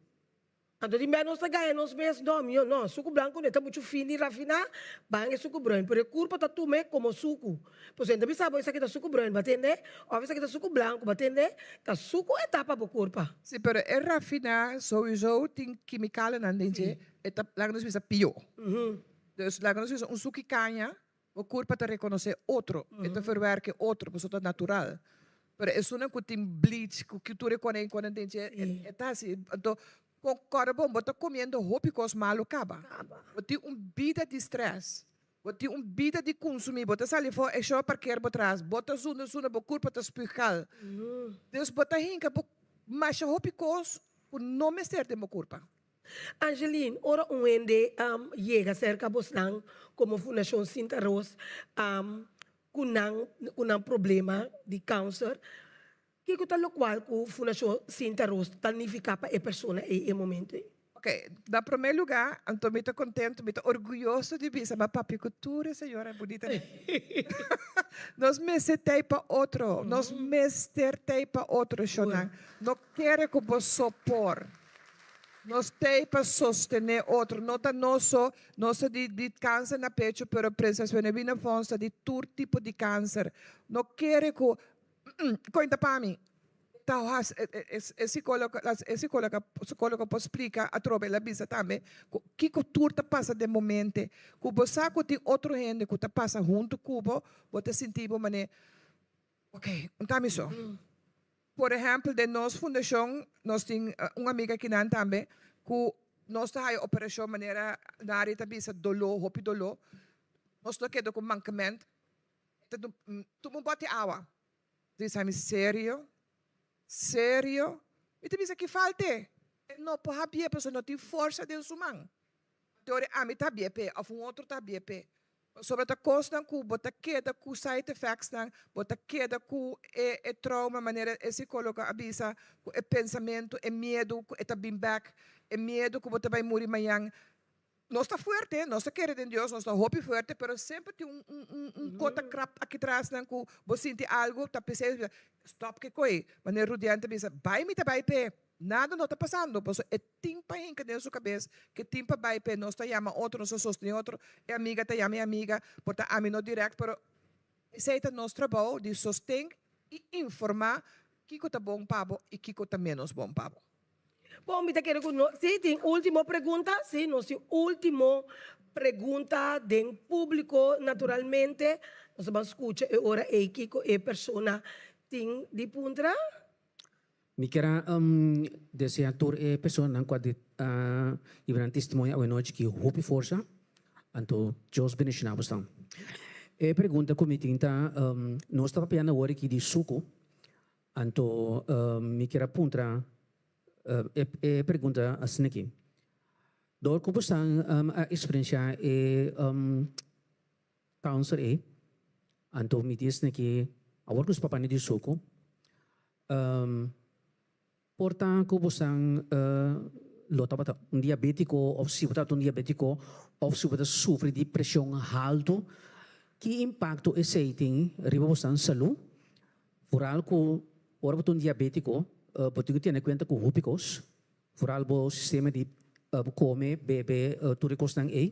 Anto di bia nos ta gaña nos mes, no, mihó no, suku blanku no e ta muchu fini i rafiná, ban e suku bruin, pero e kurpa ta tum'é komo suku. Pasobra e ta bisa bo esaki ta suku bruin, bo a tende? Òf esaki ta suku blanku, bo a tende? Ta suku e ta pa bo kurpa. Sí, pero e rafiná souiso tin kimikalenan den dje, e ta, laga nos bisa, pió. Dus laga nos bisa un suki kaña, Bo kurpa ta rekonosé otro, e ta verwerke otro, pasobra ta natural. Pero esunnan ku tin bleach, ku tur e kone kone den dje, e ta hasi. Anto, kon kòrda bon, bo ta komiendo hopi kos malu kaba. Bo tin un bida di strès, bo tin un bida di kunsumí, bo ta sali for e shò parker bo tras, bo ta zunda zunda, bo kurpa ta spuug kal. Dus bo ta hinka bo masha hopi kos ku no mester den bo kurpa. Angeline, ora un hende yega serka bosnan komo Fundashon Sinta Ros ku nan ku nan problema di kanser, kiko ta lokual ku Fundashon Sinta Ros ta nifiká pa e persona ei e momento ei? Ok, na promé lugá, anto mi ta kontentu, mi ta orguyoso di bisa m'a papia ku tur e señora bunita nan. Nos mester t'ei pa otro, nos mester t'ei pa otro, shonnan. No kere ku bo so por. Nos t'ei pa sostené otro. No ta nos so, nos ta di di kanser na pecho, pero Prinses Wenewina Fonds ta di tur tipo di kanser. No kere ku, koin ta pa mi. Ta hasi, e sikólogo, e sikóloga, sikólogo por splika atrobe, el a bisa tambe ku kiko tur ta pasa den bo mente, ku bo sa ku tin otro hende ku ta pasa huntu ku bo, bo ta sinti bo manera, ok, un ta mi so. Por ehèmpel, den nos fundashon nos tin un amiga akinan tambe ku nos ta haya operashon manera Nari ta bisa doló, hopi doló. Nos no keda ku mankement. Ta tuma un bòt di awa. Ta bisa mi, Serio? Serio? Mi ta bisa ki falt'é? E no por habié pasobra no tin forsa den su man. Te ora ami ta habié p'e òf un otro ta habié p'e. Pasobra ta kosnan ku bo ta keda ku side effectsnan, bo ta keda ku e e trauma manera e sikólogo a bisa, ku e pensamentu, e miedu ku e ta bin bèk, e miedu ku bo ta bai muri mañan. Nos ta fuerte, nos ta kere den Dios, nos ta hopi fuerte, pero semper tin un un un un kota krap aki trasnan ku bo sinti algu ta p'esei bo bisa, stòp ke koi. Manera Rudian ta bisa, bai mi ta bai p'e. Nada no ta pasando, pasobra e tin pa hinka den su kabes ke tin pa bai p'e nos ta yama otro, nos ta sostené otro, e amiga ta yama e amiga, por ta ami no dirèkt, pero esei ta nos trabou di sosten i informá kiko ta bon pa bo i kiko ta ménos bon pa bo. Bon, mi ta kere ku no, si tin último pregunta, si nos tin último pregunta den públiko naturalmente, nos ta ban skucha e ora ei kiko e persona tin di puntra. Mi kier a desea tur e personanan ku a hiba nan testimonio awenochi ki hopi forsa, anto Dios bendiciona bosnan. E pregunta ku mi tin ta, nos ta papiando awor aki di suku, anto mi kier a puntra e pregunta asina aki, dor ku bosnan a experiencia e kanser ei, anto mi di esaki awor ku nos papia di suku, Por ta ku bosan lo tabata un diabétiko òf si bo tabata un diabétiko òf si bo ta sufri di preshon haltu, ki impakto esei tin riba bosan salú? Foral ku ora bo ta un diabétiko bo tin ku tene kuenta ku hopi kos, foral bo sistema di kome, bebe, tur e kosnan ei.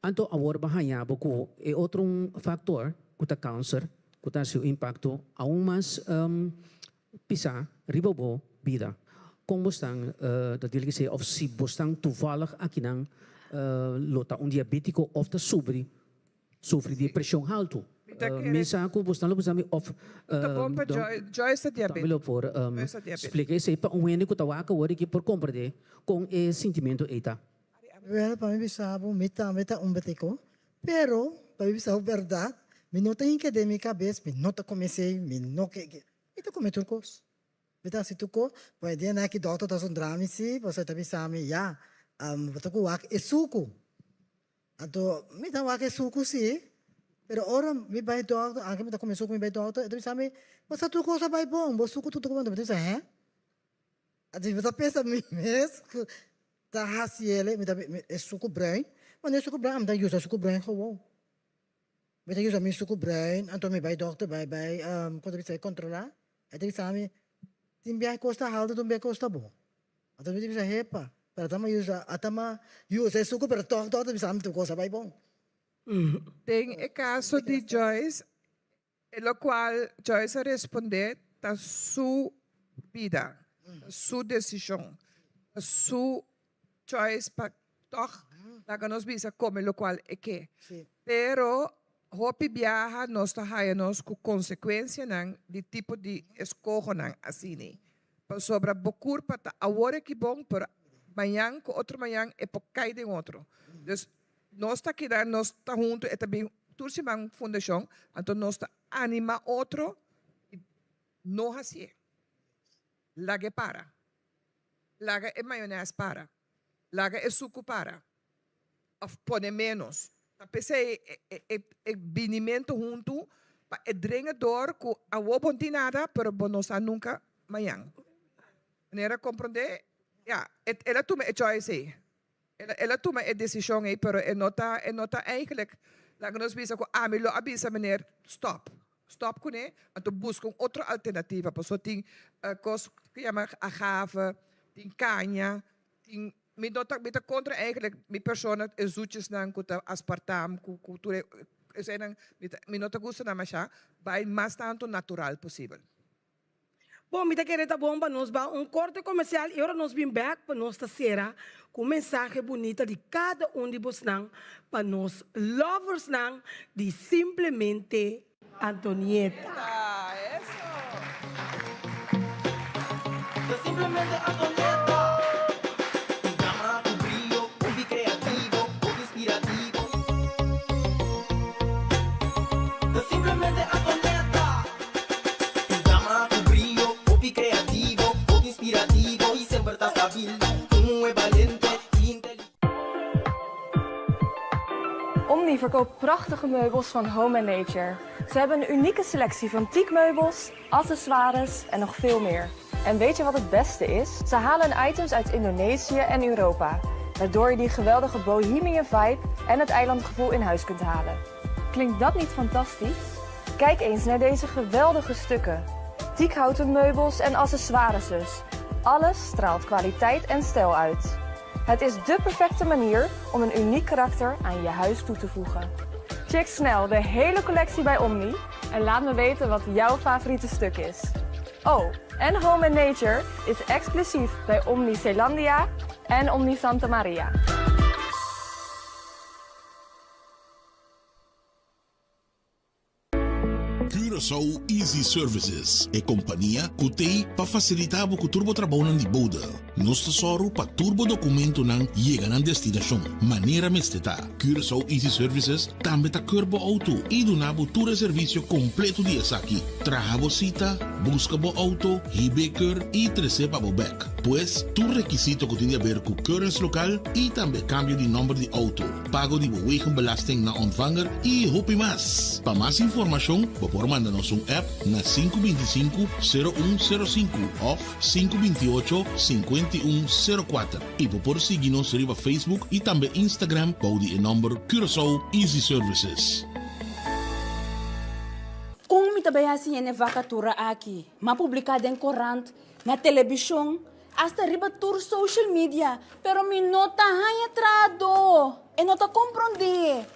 Anto awor bo a haña bo ku e otro un faktor ku ta kanser ku ta hasi un impakto aun mas pisá riba bo bida. Kon bo stan ta dil k'esei òf si bo stan toevallig akinan lo ta un diabétiko òf ta sufri sufri di preshon haltu. Mi sa ku bosnan lo bisa mi òf Ta bon pa Joyce, Joyce ta diabético. Tambe lo por Joyce ta diabético. splika esei pa un hende ku ta wak awor i ke por komprendé kon e sintimentu ei ta. Wèl, pa mi bisa bo, mi tambe ta un betico, pero pa mi bisa bo bèrdat, mi no ta hinka den mi kabes, mi no ta kome esei, mi no ke, mi ta kome tur kos. Mi ta hasi tur kos, pero e dianan aki dòkter ta zundra mi si, pasobra e ta bisa mi, ya, bo ta ku wak e suku. Anto mi ta wak e suku si, pero ora mi bai dòkter, anke mi ta kome suku mi bai dòkter, e ta bisa mi, bo sa tur kos a bai bon, bo suku tur ta bon, mi ta bisa, hè? Anto mi ta pensa mi mes ku ta hasi el, mi ta e suku bruin, ma no e suku bruin, ami ta usa suku bruin gewoon. Mi ta usa mi suku bruin, anto mi bai dòkter bai bai kon ta bisa e kontrolá, e ta bisa mi tin biaha kos ta haltu tin biaha kos ta bon. Anto mi ta bisa hepa, pero ata mi usa ata mi usa e suku pero tòg tòg ta bisa mi tur kos a bai bon. Den e kaso di Joyce, E locual Joyce a responde ta su bida, ta su decision, ta su choice pa toch laga nos bisa come locual e ke. Pero hopi biaha nos ta haya nos cu consecuencianan di tipo di escohonan asini. Pasobra bo curpa ta awor aki bon pero mañan cu otro mañan e por cay den otro. Dus Nos ta keda, nos ta huntu, e ta bin tur siman fundashon, anto nos ta anima otro i no hasié. Laga e para. Laga e mayonès para. Laga e suku para. Òf pone ménos. Ta p'esei e binimentu huntu pa e drenga dor ku awor bo no tin nada, pero bo no sa nunka mañan. Manera komprondé? Ya, el a tuma e choice ei. El a tuma e desishon ei, pero e no ta, e no ta eigenlijk, laga nos bisa ku ami lo a bisa meneer stop, stop kuné, anto buska un otro alternativa, pasobra tin kos ku yama agave, tin kaña, tin, mi no ta, mi ta kontra eigenlijk mi persona e zoetjesnan ku ta aspartam, ku ku tur e eseinan, mi ta, mi no ta gusta nan masha, bai mas tantu natural posibel. Bon, mi ta kere ta bon pa nos ba un korte komersial i ora nos bin bèk pa nos ta sera ku un mensahe bunita di kada un di bosnan pa nos loversnan di Simplemente Antonieta. Simplemente Antonieta. Un dama ku brio, hopi kreativo, hopi inspirativo. Simplemente Antonieta. Un dama ku brio, hopi kreativo, hopi inspirativo i semper ta stabil. Un muhé balente i inteligente. Omni verkoopt prachtige meubels van Home and Nature. Ze hebben een unieke selectie van teakmeubels, accessoires en nog veel meer. En weet je wat het beste is? Ze halen items uit Indonesië en Europa, waardoor je die geweldige bohemian vibe en het eilandgevoel in huis kunt halen. Klinkt dat niet fantastisch? Kijk eens naar deze geweldige stukken. Teakhouten meubels en accessoires dus. Alles straalt kwaliteit en stijl uit. Het is dé perfecte manier om een uniek karakter aan je huis toe te voegen. Check snel de hele collectie bij Omni en laat me weten wat jouw favoriete stuk is. Oh, en Home and Nature is exclusief bij Omni Zeelandia en Omni Santa Maria. Curaçao Easy Services, e kompania ku t'ei pa fasilitá bo ku tur bo trabounan di bode. Nos ta sòru pa tur bo dokumentonan yega nan destinashon manera mester ta. Curaçao Easy Services tambe ta keur bo outo i duna bo tur e servisio kompleto di esaki, traha bo sita, buska bo outo, hib'é keur i tres'é pa bo bèk. Pues, tur rekisito ku tin di aber ku keuringslokaal i tambe kambio di nòmber di outo. pago di bo wegenbelasting na ontvanger y hopi mas. Pa mas informacion bo por manda nos un app na 525 0105 of 528 5104 y bo por sigui nos riba Facebook y tambe Instagram bou di e nomber Curaçao Easy Services. Kon mi ta bai hasi hende vakatura aki? M'a publiká den korant, na telebishon, Hasta riba tur social media, pero mi no ta haña trahadó. E no ta komprondé.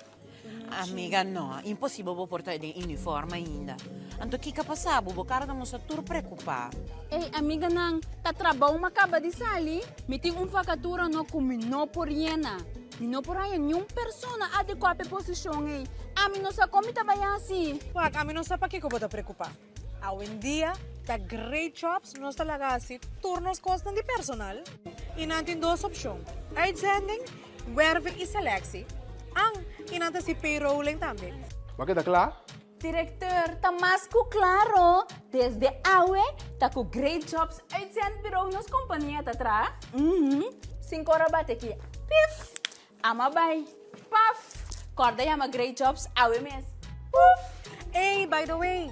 Amiga, no. Imposibel bo por ta den uniform ainda. Anto kiko a pasa bo? Bo kara ta mustra tur preokupá. Ey, amiganan, ta trabou mi a kaba di sali. Mi tin un vakatura no ku mi no por yena. Mi no por haña niun persona adekuá pa e posishon ei. Ami no sa kon mi ta bai hasi. Wak, ami no sa pakiko bo ta preokupá. Awendia ta Great Jobs nos ta laga hasi tur nos kosnan di personal i nan tin dos opshon, uitzending, werving i selectie. An, i nan ta hasi payrolling tambe. Bo a keda kla? Directeur, ta mas cu claro, desde awe ta cu Great Jobs Uitzendbureau nos compania ta traha. Uhum, cinco ora bate aki, pif! Ama bay, paf! Corda yama Great Jobs awe mes, puf! Ey, by the way,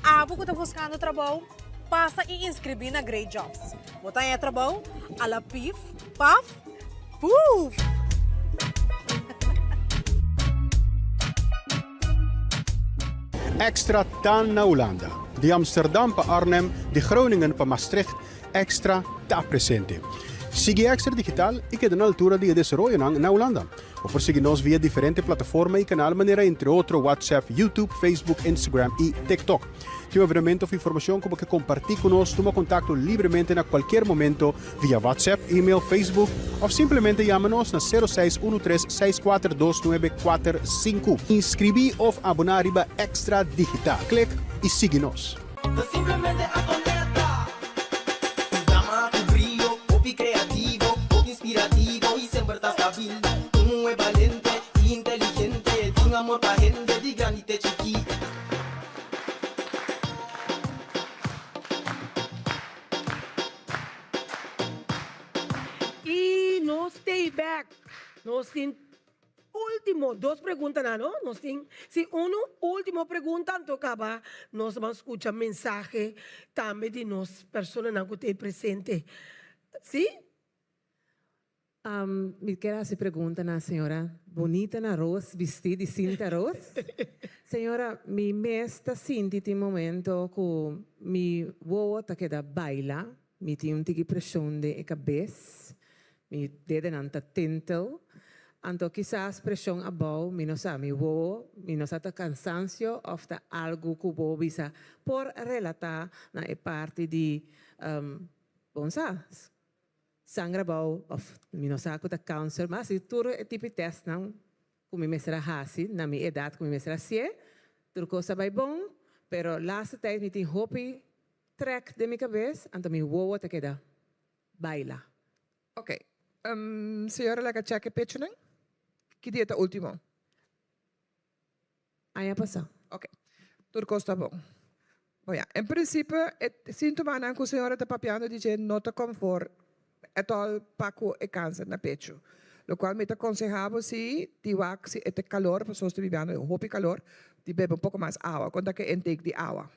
abo cu ta buscando trabou, pasa y inscribi na Great Jobs. Bo ta haña trabou a la pif, paf, puf! Extra ta na Hulanda. Di Amsterdam pa Arnhem, di Groningen pa Maastricht, Extra ta presente. Sigui Extra Digital i keda na altura di e desaroyonan na Hulanda. Bo por sigui nos via diferente plataforma i kanal manera entre otro WhatsApp, YouTube, Facebook, Instagram i TikTok. Tin un evenemento of informacion cu bo ke comparti cu nos, tuma contacto libremente na cualkier momento via WhatsApp, email, Facebook of simplemente yama nos na sero seis uno tres seis kuater dos nuebe kuater sinku. Inscribi of abona riba Extra Digital. Click y sigui nos. Ta simplemente Antonetta. Un dama cu brio, hopi creativo, hopi inspirativo y semper ta stabil. Un muhe balente y inteligente, tin amor pa hende di grandi te chiki. Y nos stay back. Nos tin ultimo dos preguntanan, no? Nos tin, si uno ultimo pregunta anto caba nos ban scucha mensahe tambe di nos personanan cu ta ey presente. Si? Mi kier hasi pregunta na señora bonita na ros bisti di sinta ros. Señora, mi mes ta sinti tin momento cu mi wowo ta keda baila, mi tin un tiki presion den e cabes, mi dedenan ta tintel, anto kisas presion abou, mi no sa, mi wowo, mi no sa ta cansancio of ta algo cu bo bisa por relata na e parti di, bon sa. Sanger abou of mi no sa ku ta cancer mas si tur e tipo di testnan ku mi mester a hasi na mi edat ku mi mester a hasié tur kos a bai bon pero laatste tijd mi tin hopi trek den mi kabes anto mi wowo ta keda baila. Ok, señora laga check e pechonan? Ki dia ta ultimo? Aña pasá. Ok. Tur kos ta bon. Bon ya, en principe e sintomanan ku señora ta papiando di dje no ta konfor at all pa ku e kanser na pechu. Lokual mi ta konseha bo si di wak si e ta kalor, pasobra nos ta bibiando den hopi kalor, di bebe un poko mas awa. Kon ta ku e intake di awa?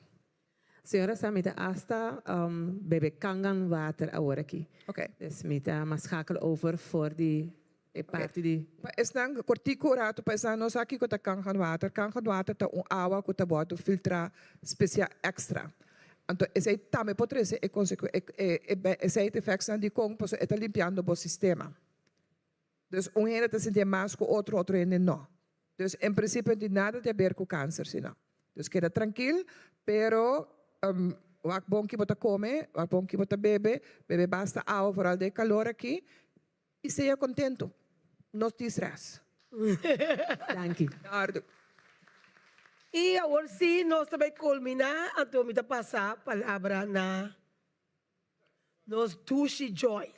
Señora sa mi ta asta bebe kangan water awor aki. Ok. Dus mi ta mas schakel over for di e parti di. Pa esnan kortiku un ratu pa esnan no sa kiko ta kangan water, kangan water ta un awa ku ta wòrdu filtrá spesial èkstra. Anto esei tambe por trese e konsekue e side effectsnan dikon pasobra e ta limpiando bo sistema. Dus un hende ta sintié mas ku otro, otro hende no. Dus en prinsipio no tin nada di haber ku kanser si no. Dus keda trankil, pero wak bon ki bo ta kome, wak bon ki bo ta bebe, bebe basta awa foral den e kalor aki i sea kontentu. No tin stress. Danki. Ardu. I awor si nos ta bai kulminá, anto mi ta pasa palabra na Nos dushi Joyce.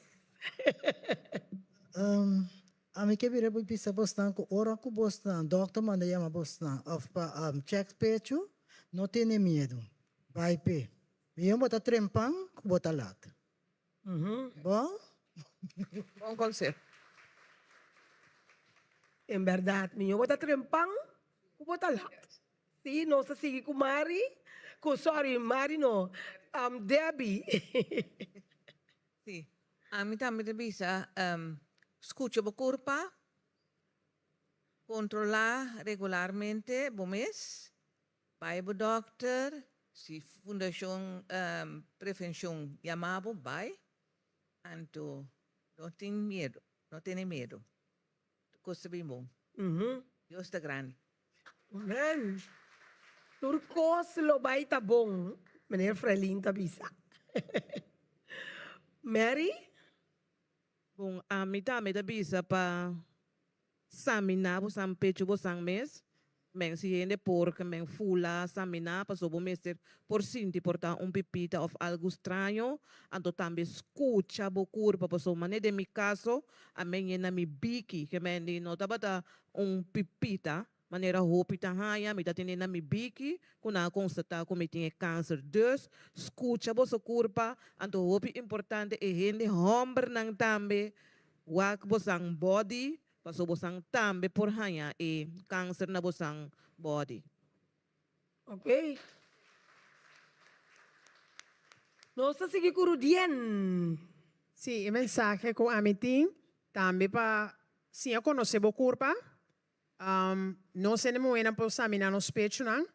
Um, ami ke bira por bisa bosnan ku ora ku bosnan dokter manda yama bosnan of pa um check pechu, no tene miedu. Bai p'e. Mihó bo ta trempan ku bo ta lat. Bon? Bon konseho. En bèrdat, mihó bo ta trempan ku bo ta lat. Sí, nos ta sigui ku Mari, ku sorry, Mari no, Debbie. Sí, ami tambe ta bisa, skucha bo kurpa, kontrolá regularmente bo mes, bai bo dòkter, si Fundashon Prevenshon yama bo, bai, anto no tin miedu, no tene miedu. Tur kos ta bin bon. Dios ta grandi. Amen. Tur kos lo bai ta bon, meneer Frelin ta bisa. Mary? Bon, ami tambe ta bisa pa. Saminá bosan pechu bosan mes, men si hende por ke men fula saminá paso bo mester por sinti por ta un pipita of algu straño, anto tambe skucha bo kurpa paso mane den mi kaso a men yena mi biki ke men di no tabata un pipita manera hopi ta haña mi ta tene na mi biki ku nan a konstatá ku mi tin e kanser dus skucha boso kurpa anto hopi importante e hende hòmbernan tambe wak bosan body Paso bosan tambe por haña e kanser na bosan body. Ok. Nos ta sigui ku Rudien. Sí, e mensahe ku ami tin tambe pa siña konosé bo kurpa. Nos hende muhénan por saminá nos pechunan,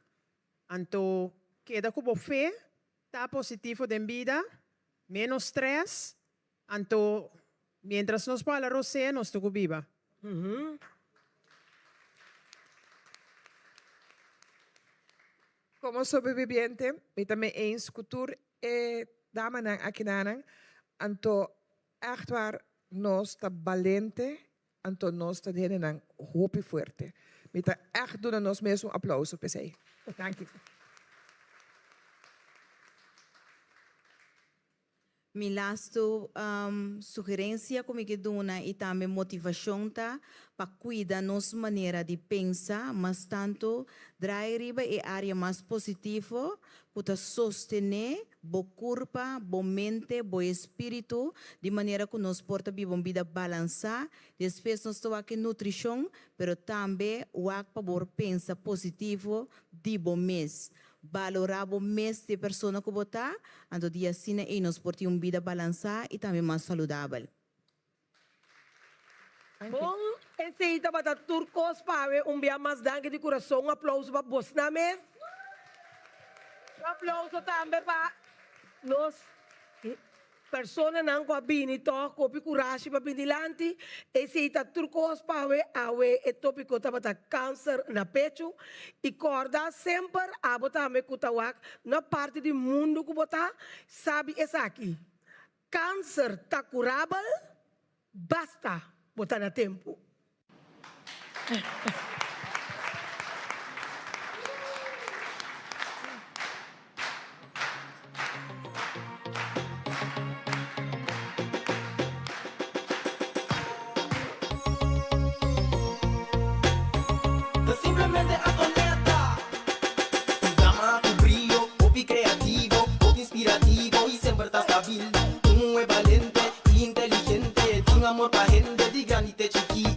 anto keda ku bo fe, ta positivo den bida, ménos strès, Anto, mientras nos por hala rosea, nos ta cu biba. Como sobreviviente, mi ta me eens cu tur e damanan akinanan, anto echt waar nos ta balente, anto nos ta hendenan hopi fuerte. Mi ta echt duna nos mes un aplauso p'esey. Danki. Mi lastu sugerencia cu mi ke duna y tambe motivacion ta pa cuida nos manera di pensa, mas tanto draai riba e area mas positivo cu ta sostene bo curpa, bo mente, bo espiritu di manera cu nos por ta biba un bida balansa. Despues nos ta wak e nutricion, pero tambe wak pa bo pensa positivo di bo mes. Balorá bo mes di e persona ku bo ta, anto di asina ei nos por tin un bida balansá i tambe mas saludabel. Bon, esei tabata tur kos pa awe. Un bia mas danki di kurason. Un aplauso pa bosnan mes. Un aplauso tambe pa nos. Personanan ku a bini tòg ku hopi kurashi pa bini dilanti, esei ta tur kos pa awe, awe e tópiko tabata kanser na pechu i kòrda semper abo tambe ku ta wak na parti di mundu ku bo ta, sabi esaki, kanser ta kurabel, basta bo ta na tempu. Ta simplemente Antonetta. Un dama cu brio, hopi creativo, hopi inspirativo y semper ta stabil. Un muhe balente y inteligente, tin amor pa hende di grandi te chikí.